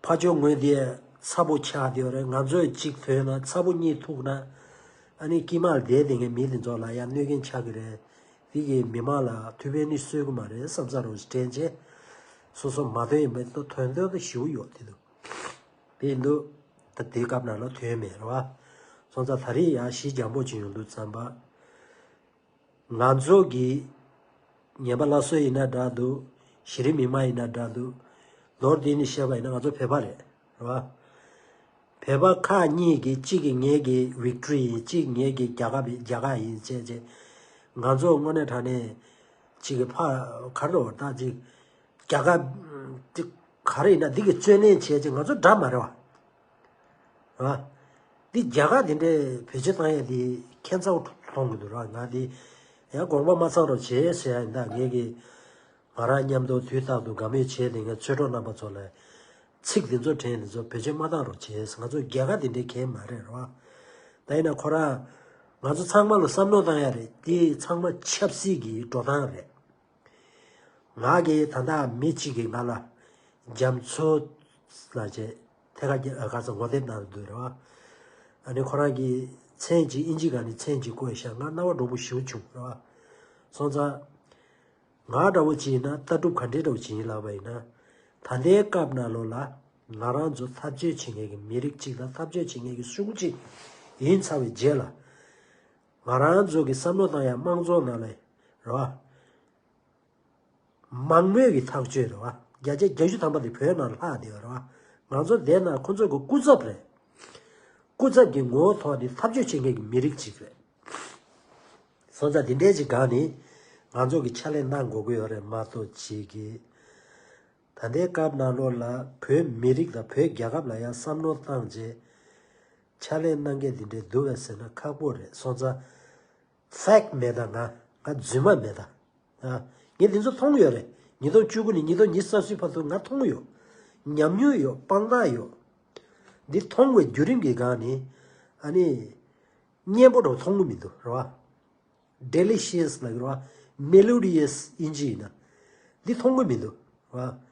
ཕ་ཇོ་ངོས་དེ་ཚ་པོ་ཆགས་བསྡད་ཡོད་རེད། ང་ཚོས་གཅིག་ཐོན་ན་ཚ་པོ་གཉིས་ཐུག་ན། ཨ་ནི་དཀྱིལ་མར་བསྡད་བསྡད་མཁན་མི་དེ་ཚོ་ལ་ཡང་གནོད་སྐྱོན་ཆགས་ཀྱི་རེད། དེ་གིས་མི་མང་ལ་ཐུགས་ཕན་ནི་གསོས་ཀྱི་མ་རེད་བསམ་ས་རུ་དྲན་རྗེས། སོ་སོ་མ་ཐོན་ཡིན་པའི་ཐོན་ཐོན་དུ་ཞིའུ་ཡོད་དེ་འདུག་དེ་འདུག་ད་དེའི་སྐབས་ནང་ལ་ཐོན་མེད་རེད་བ། སོང་ཙང་ད་རེས་ཡང་ཞི་འཇམ་པོ་ཅིག་ཡོང་དུས་ཙམ་པ། ང་ཚོ་གི་ཉན་པ་སླར་གསོ་ཡིན་ན་འདྲ་འདུག་གཞི་རིམ་མི་མང་ཡིན་ན་འདྲ་འདུག་ལོར་དེ་ནི་བཤད་པ་ཡིན་ན་ང་ཚོ་བོད་པ་རེད། རེད་བ། བོད་པ་ཁག་གཉིས་ཀྱི་གཅིག་གི་ངེད་ཀྱི་ཝིག་ཊོ་རི་ཡིན། གཅིག་ངེད་ཀྱི་རྒྱལ་ཁབ་རྒྱལ་ཁབ་ཡིན་བྱས་བྱས། ང་ཚོ་དངོས་གནས་དྲང་གནས་གཅིག་གི་ཕ་ག་རེ་རེད་བ། ད་གཅིག་རྒྱལ་ཁབ་གཅིག་ག་རེ་ཡིན་ན་འདི་གི་རྩོད་ལེན་བྱས་བྱས་ང་ཚོ་འདྲ་མ་རེད་བ། རེད་བ། འདི་རྒྱལ་ཁབ་དེ་འདྲའི་བེད་སྤྱོད་བཏང་ཡ་དེ་ཁྱད་མཚར་པོ་མཐོང་གི་འདུག་རེད་བ། ང་དེ་ཡང་དགོངས་པ་མ་ཚོམ་རོགས་བྱེད་ཟེར་ཡ་ཡིན། ད་ངེད་ཀྱི་ང་རང་མཉམ་དུ་དུས་རྟག་ཏུ་དགའ་མོས་བྱས་ཏེ་ངའི་ཆོས་གྲོགས་རྣམ་པ་ཚོ་ལ་ཚིག་འདི་ཚོ་དྲན་འདི་ཚོ་བེད་སྤྱོད་མ་བཏང་རོགས་བྱེད། ང་ཚོ་རྒྱལ་ཁབ་འདི་འདྲའི་གལ་མ་རེད་རེད་བ། ད་ཡིན་ན་ཁོ་རང་ང་ཚོ་ཚང་མ་ལ་བསམ་བློ་བཏང་ཡ་རེད། འདི་ཚང་མ་ཆབ་སྲིད་ཀྱི་འགྲོ་སྟངས་རེད། ང་གིས་ད་ལྟ་མི་གཅིག་གིས་ང་ལ་རྒྱ་མཚོ་ལ་བྱས་ཐད་ཀར་གྱི་ཨ་ག་ས་ངོ་དེབ་ནང་ལ་འདུག་རེད་བ། ཨ་ནི་ཁོ་རང་གིས་མཚན་གཅིག་ཨིན་ཇི་སྒང་ནས་མཚན་གཅིག་བཀོད་ཤག་ང་རྣ་བ་འགྲོ་པོ་ཞེ་པོ་བྱུང་རེད་བ། སོང་ཙང་། ང་འདྲ་བོ་ཅིག་ཡིན་ན་ལྟ་གྲུབ་ག་འདྲའི་འདྲ་བོ་ཅིག་ཡིན་ལབ་པ་ཡིན་ན། ད་ལྟའི་སྐབས་ནང་ལོགས་ལ་ང་རང་ཚོ་འཐབ་རྩོད་བྱེད་མཁན་གྱི་མི་རིགས་གཅིག་དང་འཐབ་རྩོད་བྱེད་མཁན་གྱི་གཞུང་གཅིག་ཡིན་ཚར་བའི་རྗེས་ལ། ང་རང་ཚོ་གི་བསམ་བློ་བཏང་ཡ་དམངས་གཙོ་ནང་ལ་རེད་བ། མང་མོས་ཀྱི་ཐག་གཅོད་རེད་བ། བརྒྱ་ཆ་བརྒྱད་ཅུ་ཐམ་པ་དེ་བོད་ནང་ལྷག་བསྡད་ཡོད་རེད་བ། ང་ཚོ་འདས་ན་ཁོ་ཚོ་གི་སྐུ་ཚབ་རེད། སྐུ་ཚབ་ཀྱི་ངོ་བོ་ཐོག་ནས་འཐབ་རྩོད་བྱེད་མཁན་གྱི་མི་རིགས་གཅིག་རེད། སོང་ཙང་དེ་འདྲའི་ཅིག་སྒང་ནས་ང་ཚོ་གི་ཕྱག་ལས་གནང་དགོས་ཀྱི་ཡོད་རེད་མ་གཏོགས་ཅིག་གི། ད་ལྟའི་སྐབས་ནང་ལོགས་ལ་བོད་མི་རིགས་དང་བོད་རྒྱལ་ཁབ་ལ་ཡང་བསམ་བློ་བཏང་རྗེས་ཕྱག་ལས་གནང་མཁན་དེ་འདྲའི་འདུག་གས་ཟེར་ན་ཁག་པོ་རེད། སོང་ཙང་ཕེག་མེད་ད། ང་ང་རྫུན་མ་མེད་ད། ཨ། ངས་འདི་ཚོ་མཐོང་ཡོད་རེད། ཉིས་སྟོང་བཅུ་དགུ་ནས་ཉིས་སྟོང་ཉི་ཤུ་རྩ་གསུམ་བར་དུ་ང་མཐོང་ཡོད། ཉམས་མྱོང་ཡོད། དཔང་རྟགས་ཡོད། འདི་མཐོང་བའི་བརྒྱུད་རིམ་གྱི་སྒང་ནས་ཨ་ནི་སྙན་པོ་འདྲ་བོ་མཐོང་གི་མི་འདུག་རེད་བ། Delicious ལབ་ཀྱི་རེད་བ། Melodious ཨིན་ཇི་ཡིན་ན། འདི་མཐོང་གི་མི་འདུག་རེད་བ།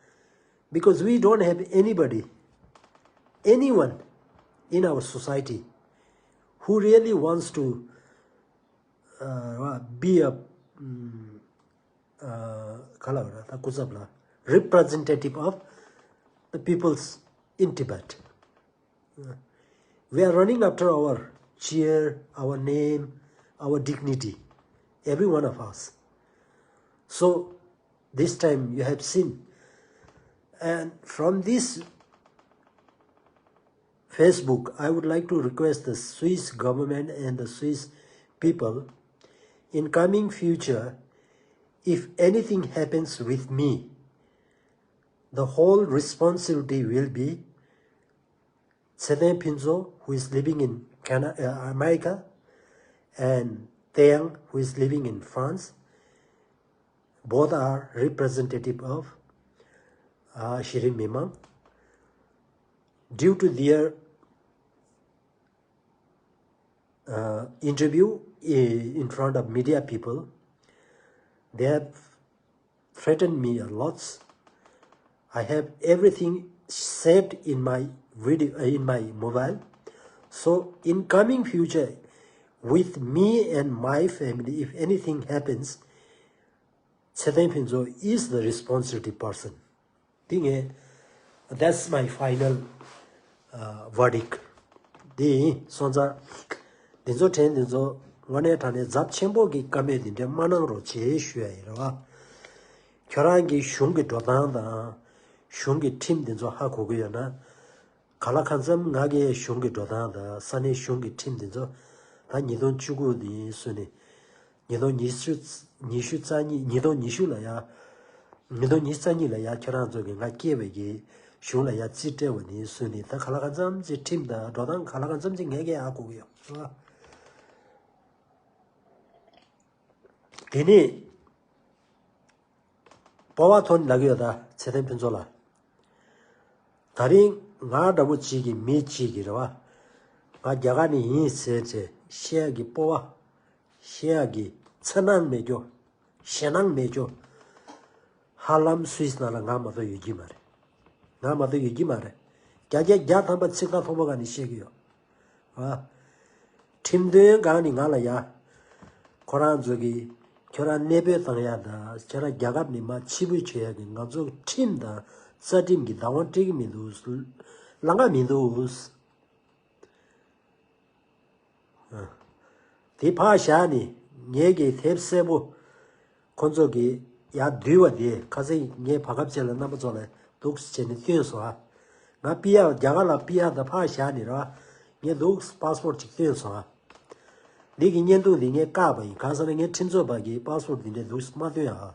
Because we don't have anybody, anyone in our society who really wants to, uh, be a, mm, uh, ག་ལབ་ར་ད་སྐུ་ཚབ་ལ། Representative of the peoples in Tibet. Uh, we are running after our chair, our name, our dignity, every one of us. So this time you have seen. And from this Facebook, I would like to request the Swiss government and the Swiss people, in coming future, if anything happens with me, the whole responsibility will be Tseten Phuntsho, who is living in Canada, uh, America, and Tayang, who is living in France. Both are representative of, uh, གཞི་རིམ་མི་མང. Due to their, uh, interview i- in front of media people, they have threatened me a lot. I have everything saved in my video, uh, in my mobile. So in coming future, with me and my family, if anything happens, Tseten Phuntsho is the responsibility person. དེ་ངས། That's my final, uh, verdict. དེ་ཡིན། སོང་ཙང་། འདི་ཚོ་དྲན་འདི་ཚོ་དངོས་གནས་དྲང་གནས་ཚབས་ཆེན་པོ་གི་བཀའ་མོལ་འདི་འདྲ་མ་གནང་རོགས་བྱེད་ཞུ་ཡ་ཡིན་རེད་བ། ཁྱོད་རང་གི་གཞུང་གི་འགྲོ་སྟངས་དང་། གཞུང་གི་ཁྲིམས་འདི་ཚོ་ཧ་གོ་གི་ཡོད་ན། ག་ལ་གང་འཚམ་ང་གི་གཞུང་གི་འགྲོ་སྟངས་དང་ས་གནས་གཞུང་གི་ཁྲིམས་འདི་ཚོ་ད་ཉིས་སྟོང་བཅུ་དགུ་ནས་བཟུང་ནས། ཉིས་སྟོང་ཉི་ཤུ་ཉི་ཤུ་རྩ་གཉིས། ཉིས་སྟོང་ཉི་ཤུ་ལ་ཡ། ཉིས་སྟོང་ཉི་ཤུ་རྩ་གཉིས་ལ་ཡ་ཁྱེད་རང་ཚོ་གི་ང་སྐྱེས་པའི་གི་གཞུང་ལ་ཡ་རྩིས་སྤྲད་པ་ནས་བཟུང་ནས་ད་ག་ལ་གང་འཚམ་ཅིག་ཁྲིམས་དང་འགྲོ་སྟངས་ག་ལ་གང་འཚམ་ཅིག་ངས་ཀྱང་ཧ་གོ་གི་ཡོད། དེ་ནས། སྤོབས་པ་ཐོན་ལབ་ཀྱི་ཡོད་ད་ཚེ་བརྟན་ཕུན་ཚོགས་ལ། ད་རིང་ང་འདྲ་པོ་གཅིག་གིས་མི་གཅིག་གིས་རེད་བ། ང་རྒྱ་གར་ནས་ཡིན་ཟེར་ཚེ་བཤད་ཡག་གི་སྤོབས་པ། བཤད་ཡག་གི་འཚེར་སྣང་མེད་རྒྱུ། ཞེད་སྣང་མེད་ཅོ། ཧ་ལམ་སུད་སི་ནང་ལ་ང་མ་གཏོགས་ཡོད་ཀྱི་མ་རེད། ང་མ་གཏོགས་ཡོད་ཀྱི་མ་རེད། བརྒྱ་ཆ་བརྒྱ་ཐམ་པ་ཚིག་ཐག་ཐོག་མ་ག་ནས་བཤད་ཀྱི་ཡོད། ཨ། ཁྲིམས་དོན་སྒང་ནས་ང་ལ་ཡ། ཁོ་རང་ཚོ་གིས་ཁྱོད་རང་གནས་སྤོས་བཏང་ཡ་དང་ཁྱོད་རང་རྒྱལ་ཁབ་ནས་མར་ཕྱིར་འབུད་བྱེད་ཡ་གི་ང་ཚོ་ཁྲིམས་དང་རྩ་ཁྲིམས་ཀྱི་བདག་དབང་སྤྲད་ཀྱི་མི་འདུག་ལམ་ཁ་མི་འདུག་དེ་ཕར་བཞག་ནས་ངེད་ཀྱི་དེབ་གསལ་པོ་ཁོ་ཚོ་གིས་ཡར་བསྡུས་པ་དེ་ཁ་སང་ངས་བར་སྐབས་ཅིག་ལ་རྣམ་པ་ཚོ་ལ་འདུག་སེ་བྱས་ནས་སྟོན་སོང་ཨ། ང་པི་ཡ་རྒྱ་གར་ལ་པི་ཡ་དང་ཕར་བཞག་ནས་ར་ངས་འདུག་སེ་པ་སི་པོར་ཊི་ཅིག་སྟོན་སོང་ཨ། འདི་གི་བརྙན་ཐུང་འདི་ངས་བཀག་པ་ཡིན། གང་ཟེར་ན་ངས་ཁྲིམས་རྩོད་པ་གིས་པ་སི་པོར་ཊི་འདི་འདྲ་འདུག་སེ་མ་སྟོན་ཨ།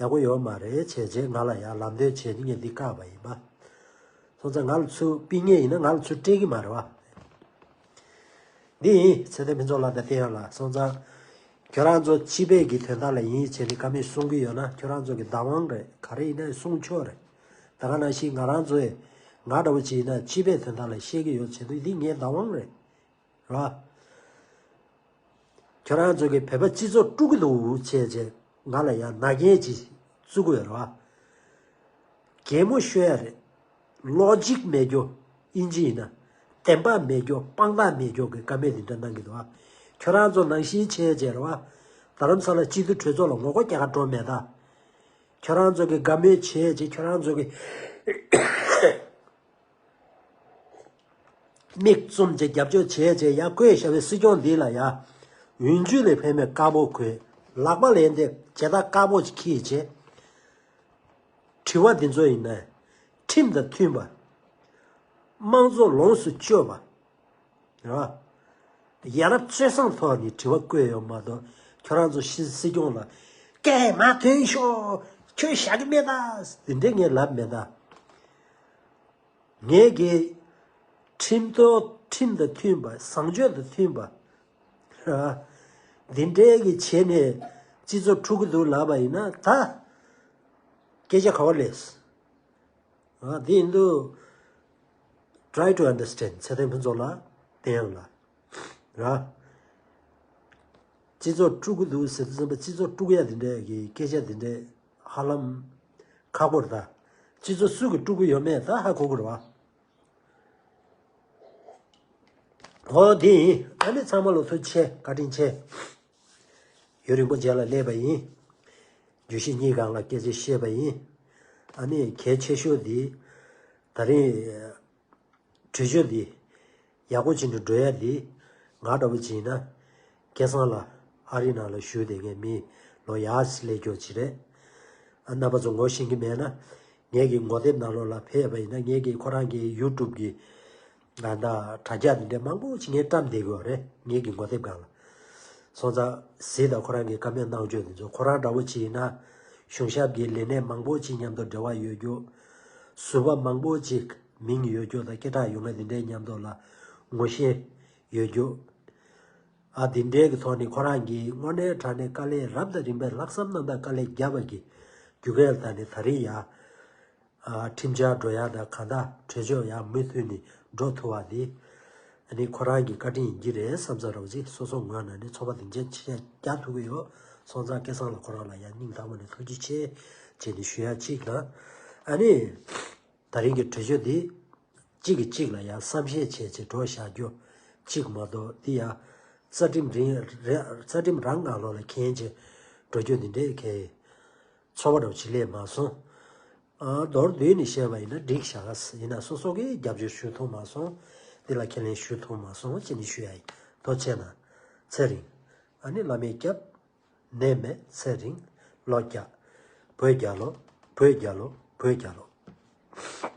ཡག་པོ་ཡོད་མ་རེད་བྱས་རྗེས་ང་ལ་ཡང་ལམ་སྟོན་བྱས་ནས་ངས་འདི་བཀག་པ་ཡིན་པ། སོང་ཙང་ང་ལ་ཚུར་ཕུད་མཁན་ཡིན་ན་ང་ལ་ཚུར་སྤྲད་ཀྱི་མ་རེད་བ། འདི་ཡིན་ཚེ་བརྟན་ཕུན་ཚོགས་ལགས་དང་བསྟན་ཡོད་ལགས། སོང་ཙང་ཁྱོད་རང་ཚོ་སྤྱི་པའི་གི་དོན་དག་ལ་ཡིན་བྱས་ནས་བཀའ་མོལ་གསུང་གི་ཡོད་ན་ཁྱོད་རང་ཚོ་གི་བདག་དབང་རེད། ག་རེ་ཡིན་ན་གསུང་ཆོག་རེད། ད་ག་ནང་བཞིན་ང་རང་ཚོས་ང་འདྲ་བོ་ཅིག་ཡིན་ན་སྤྱི་པའི་དོན་དག་ལ་བཤད་ཀྱི་ཡོད་བྱས་དུས་འདི་ངའི་བདག་དབང་རེད། རེད་བ། ཁྱོད་རང་ཚོ་གིས་བོད་པ་སྤྱི་ཚོགས་དཀྲུག་གི་འདུག་བྱས་བྱས་ང་ལ་ཡང་ན་རྒྱན་ཅིག་བཙུགས་དགོས་རེད་བ། གད་མོ་ཤོར་ཡ་རེད། ལོ་ཇིག་མེད་རྒྱུ། ཨིན་ཇི་ཡིན་ན། བདེན་པ་མེད་རྒྱུ་དཔང་རྟགས་མེད་རྒྱུ་གི་བཀའ་མོལ་འདི་འདྲ་གནང་གི་འདུག་བ། ཁྱོད་རང་ཚོ་ནང་བཞིན་བྱས་བྱས་རེད་བ། རྡ་རམ་ས་ལ་སྤྱི་འཐུས་གྲོས་ཚོགས་ལ་ངོ་རྒོལ་རྒྱག་ག་འགྲོ་མེད་ད། ཁྱོད་རང་ཚོ་གི་བཀའ་མོལ་བྱས་བྱས་ཁྱོད་རང་ཚོ་གི་མིག་བཙུམ་བྱས་རྒྱབ་སྐྱོར་བྱས་བྱས་ཡར་བསྐོས་བཞག་པའི་སྲིད་སྐྱོང་འདི་ལ་ཡ། འོན་ཇུས་ལས་ཕན་མེད་དཀར་པོ་གོན། ལག་པ་ལས་འདེབས་བྱེད་སྟངས་དཀར་པོ་ཅིག་འཁྱེར་བྱས། དྲི་བ་འདི་ཚོ་ཡིན་ན། ཁྲིམས་དང་མཐུན་པ། དམངས་གཙོ་ལོངས་སུ་སྤྱོད་པ། རེད་བ། ཡ་རབས་སྤྱོད་བཟང་ཐོག་ནས་དྲི་བ་བཀོད་ཡོད་མ་གཏོགས་ཁྱོད་རང་ཚོ་སྲིད་སྲིད་སྐྱོང་ལ། སྐད་མར་ཐོན་ཤོག་ཁྱོད་བཞག་གི་མེད་ད། འདི་འདྲས་ངས་ལབ་མེད་ད། ངས་ཀྱི་ཁྲིམས་ཐོག་ཁྲིམས་དང་མཐུན་པ་བཟང་སྤྱོད་དང་མཐུན་པ། འདི་འདྲའི་གི་བྱས་ནས་སྤྱི་ཚོགས་འཁྲུག་གི་འདུག་ལབ་པ་ཡིན་ན་ད་སྐད་ཆ་ག་བ་ལས། འདི་ཡིན་དུས་try to understand ཚེ་བརྟན་ཕུན་ཚོགས་ལགས་བསྟན་ཡང་ལ་ར། སྤྱི་ཚོགས་དཀྲུག་གི་འདུག་ཟེར་དུས་ཙམ་པ་སྤྱི་ཚོགས་དཀྲུག་ཡ་འདི་འདྲའི་གི་སྐད་ཆ་འདི་འདྲའི་ཧ་ལམ་ཁག་པོ་རེད་ད། སྤྱི་ཚོགས་སུ་གི་དཀྲུག་གི་ཡོད་མེད་ད་ཧ་གོ་གི་རེད་བ། འོ་དེ་ཡིན། ཨ་ནི་ཚང་མ་ལོ་ཐུགས་ཆེ་བཀའ་དྲིན་ཆེ། ཡུན་རིང་པོ་རྗེས་ལ་སླེབས་པ་ཡིན། བརྗོད་གཞི་གཉིས་སྒང་ལ་སྐད་ཆ་བཤད་པ་ཡིན། ཨ་ནི་གལ་ཆེ་ཤོས་འདི། ད་རིང་གྲོས་ཆོད་འདི་ཡག་པོ་བྱེད་འགྲོ་འགྲོ་ཡ་འདི་ང་འདྲ་བོ་བྱས་ན་སྐལ་བཟང་ལགས་ཨ་རི་ནང་ལ་བཞུགས་ཏེ་ངས་མི་ལོ་ཡག་སླེབས་ཀྱོག་ཅིག་རེད། ཨ་རྣམ་པ་ཚོ་ངོ་ཤེས་ཀྱི་མེད་ན་ངེད་ཀྱི་ངོ་དེབ་ནང་ལོགས་ལ་ཕེབས་པ་ཡིན་ན་ངེད་ཀྱི་ཁོ་རང་གི་ཡུ་ཊུབ་གི་ང་ད་དྲ་རྒྱ་འདི་འདྲ་མང་པོ་ཅིག་ངས་བཀྲམ་བསྡད་ཀྱི་ཡོད་རེད་ངེད་ཀྱི་ངོ་དེབ་སྒང་ལ། སོང་ཙང་གཟིགས་དང་ཁོ་རང་གི་བཀའ་མོལ་གནང་སྤྱོད་འདི་ཚོ་ཁོ་རང་འདྲ་བོ་ཅིག་ཡིན་ན་གཞུང་ཞབས་ཀྱི་ལས་སྣེ་མང་པོ་ཅིག་མཉམ་དུ་འབྲེལ་བ་ཡོད་རྒྱུ། ཟུར་པ་མང་པོ་ཅིག་མིང་ཡོད་རྒྱུ་དང་སྐད་གྲགས་ཡོད་མཁན་འདི་འདྲའི་མཉམ་དུ་ལ་ངོ་ཤེས་ཡོད་རྒྱུ། ཨ་འདི་འདྲའི་གི་ཐོག་ནས་ཁོ་རང་གིས་དངོས་གནས་དྲང་གནས་དཀའ་ལས་རབ་དང་རིམ་པས་ལྷག་བསམ་རྣམ་དག་དཀའ་ལས་བརྒྱབ་པ་གི་རྒྱུ་འབྲས་ལ་བལྟས་ནས་ད་རེས་ཡ། ཨ་ཁྲིམས་འཆར་འགྲོ་ཡ་དང་གང་ལྟར་གྲོས་ཆོད་ཡ་མུ་མཐུད་ནས་འགྲོ་ཐུབ་པ་འདི། ཨ་ནི་ཁོ་རང་གི་བཀའ་དྲིན་ཡིན་གྱི་རེད་བསམ་ས་རོགས་ཅིག་སོ་སོ་ངོས་ནས་ནི་ཚོགས་པ་སྡིངས་ཆ་ཆེ་རྒྱག་ཐུབ་ཀྱི་ཡོད། སོང་ཙང་སྐལ་བཟང་ལགས་ཁོ་རང་ལ་ཡང་སྙིང་ཐག་པ་ནས་ཐུགས་རྗེ་ཆེ་བྱས་ནས་ཞུ་ཡ་གཅིག་དང་། ཨ་ནི། ད་རིང་གི་གྲོས་ཆོད་འདི། གཅིག་གིས་གཅིག་ལ་ཡང་བསམ་ཤེས་བྱས་བྱས་འགྲོ་བཞག་རྒྱུ། གཅིག་མ་གཏོགས་འདི་ཡང་། རྩ་ཁྲིམས་རིང་རེ་རྩ་ཁྲིམས་རང་ནང་ལོགས་ལ་འཁྱེར་བྱས་འགྲོ་རྒྱུ་འདི་འདྲའི་གལ། ཚོར་བ་འདྲ་བོ་ཅིག་སླེབས་མ་སོང་། ཨ་མདོར་བསྡུས་ནས་བཤད་པ་ཡིན་ན་འགྲིག་བཞག་ཡིན་ན་སོ་སོ་གིས་རྒྱབ་སྐྱོར་ཞུ་ཐུབ་མ་སོང་། འདི་ལ་ཁས་ལེན་ཞུ་ཐུབ་མ་སོང་ཅེས་ནས་ཞུ་ཡ་ཡིན། ཐུགས་རྗེ་ཆེ་གནང་། ཚེ་རིང་། ཨ་ནི་བླ་མས་སྐྱབས། ནད་མེད་ཚེ་རིང་། ལོ་བརྒྱ། བོད་རྒྱལ་ལོ། བོད་རྒྱལ་ལོ། བོད་རྒྱལ་ལོ།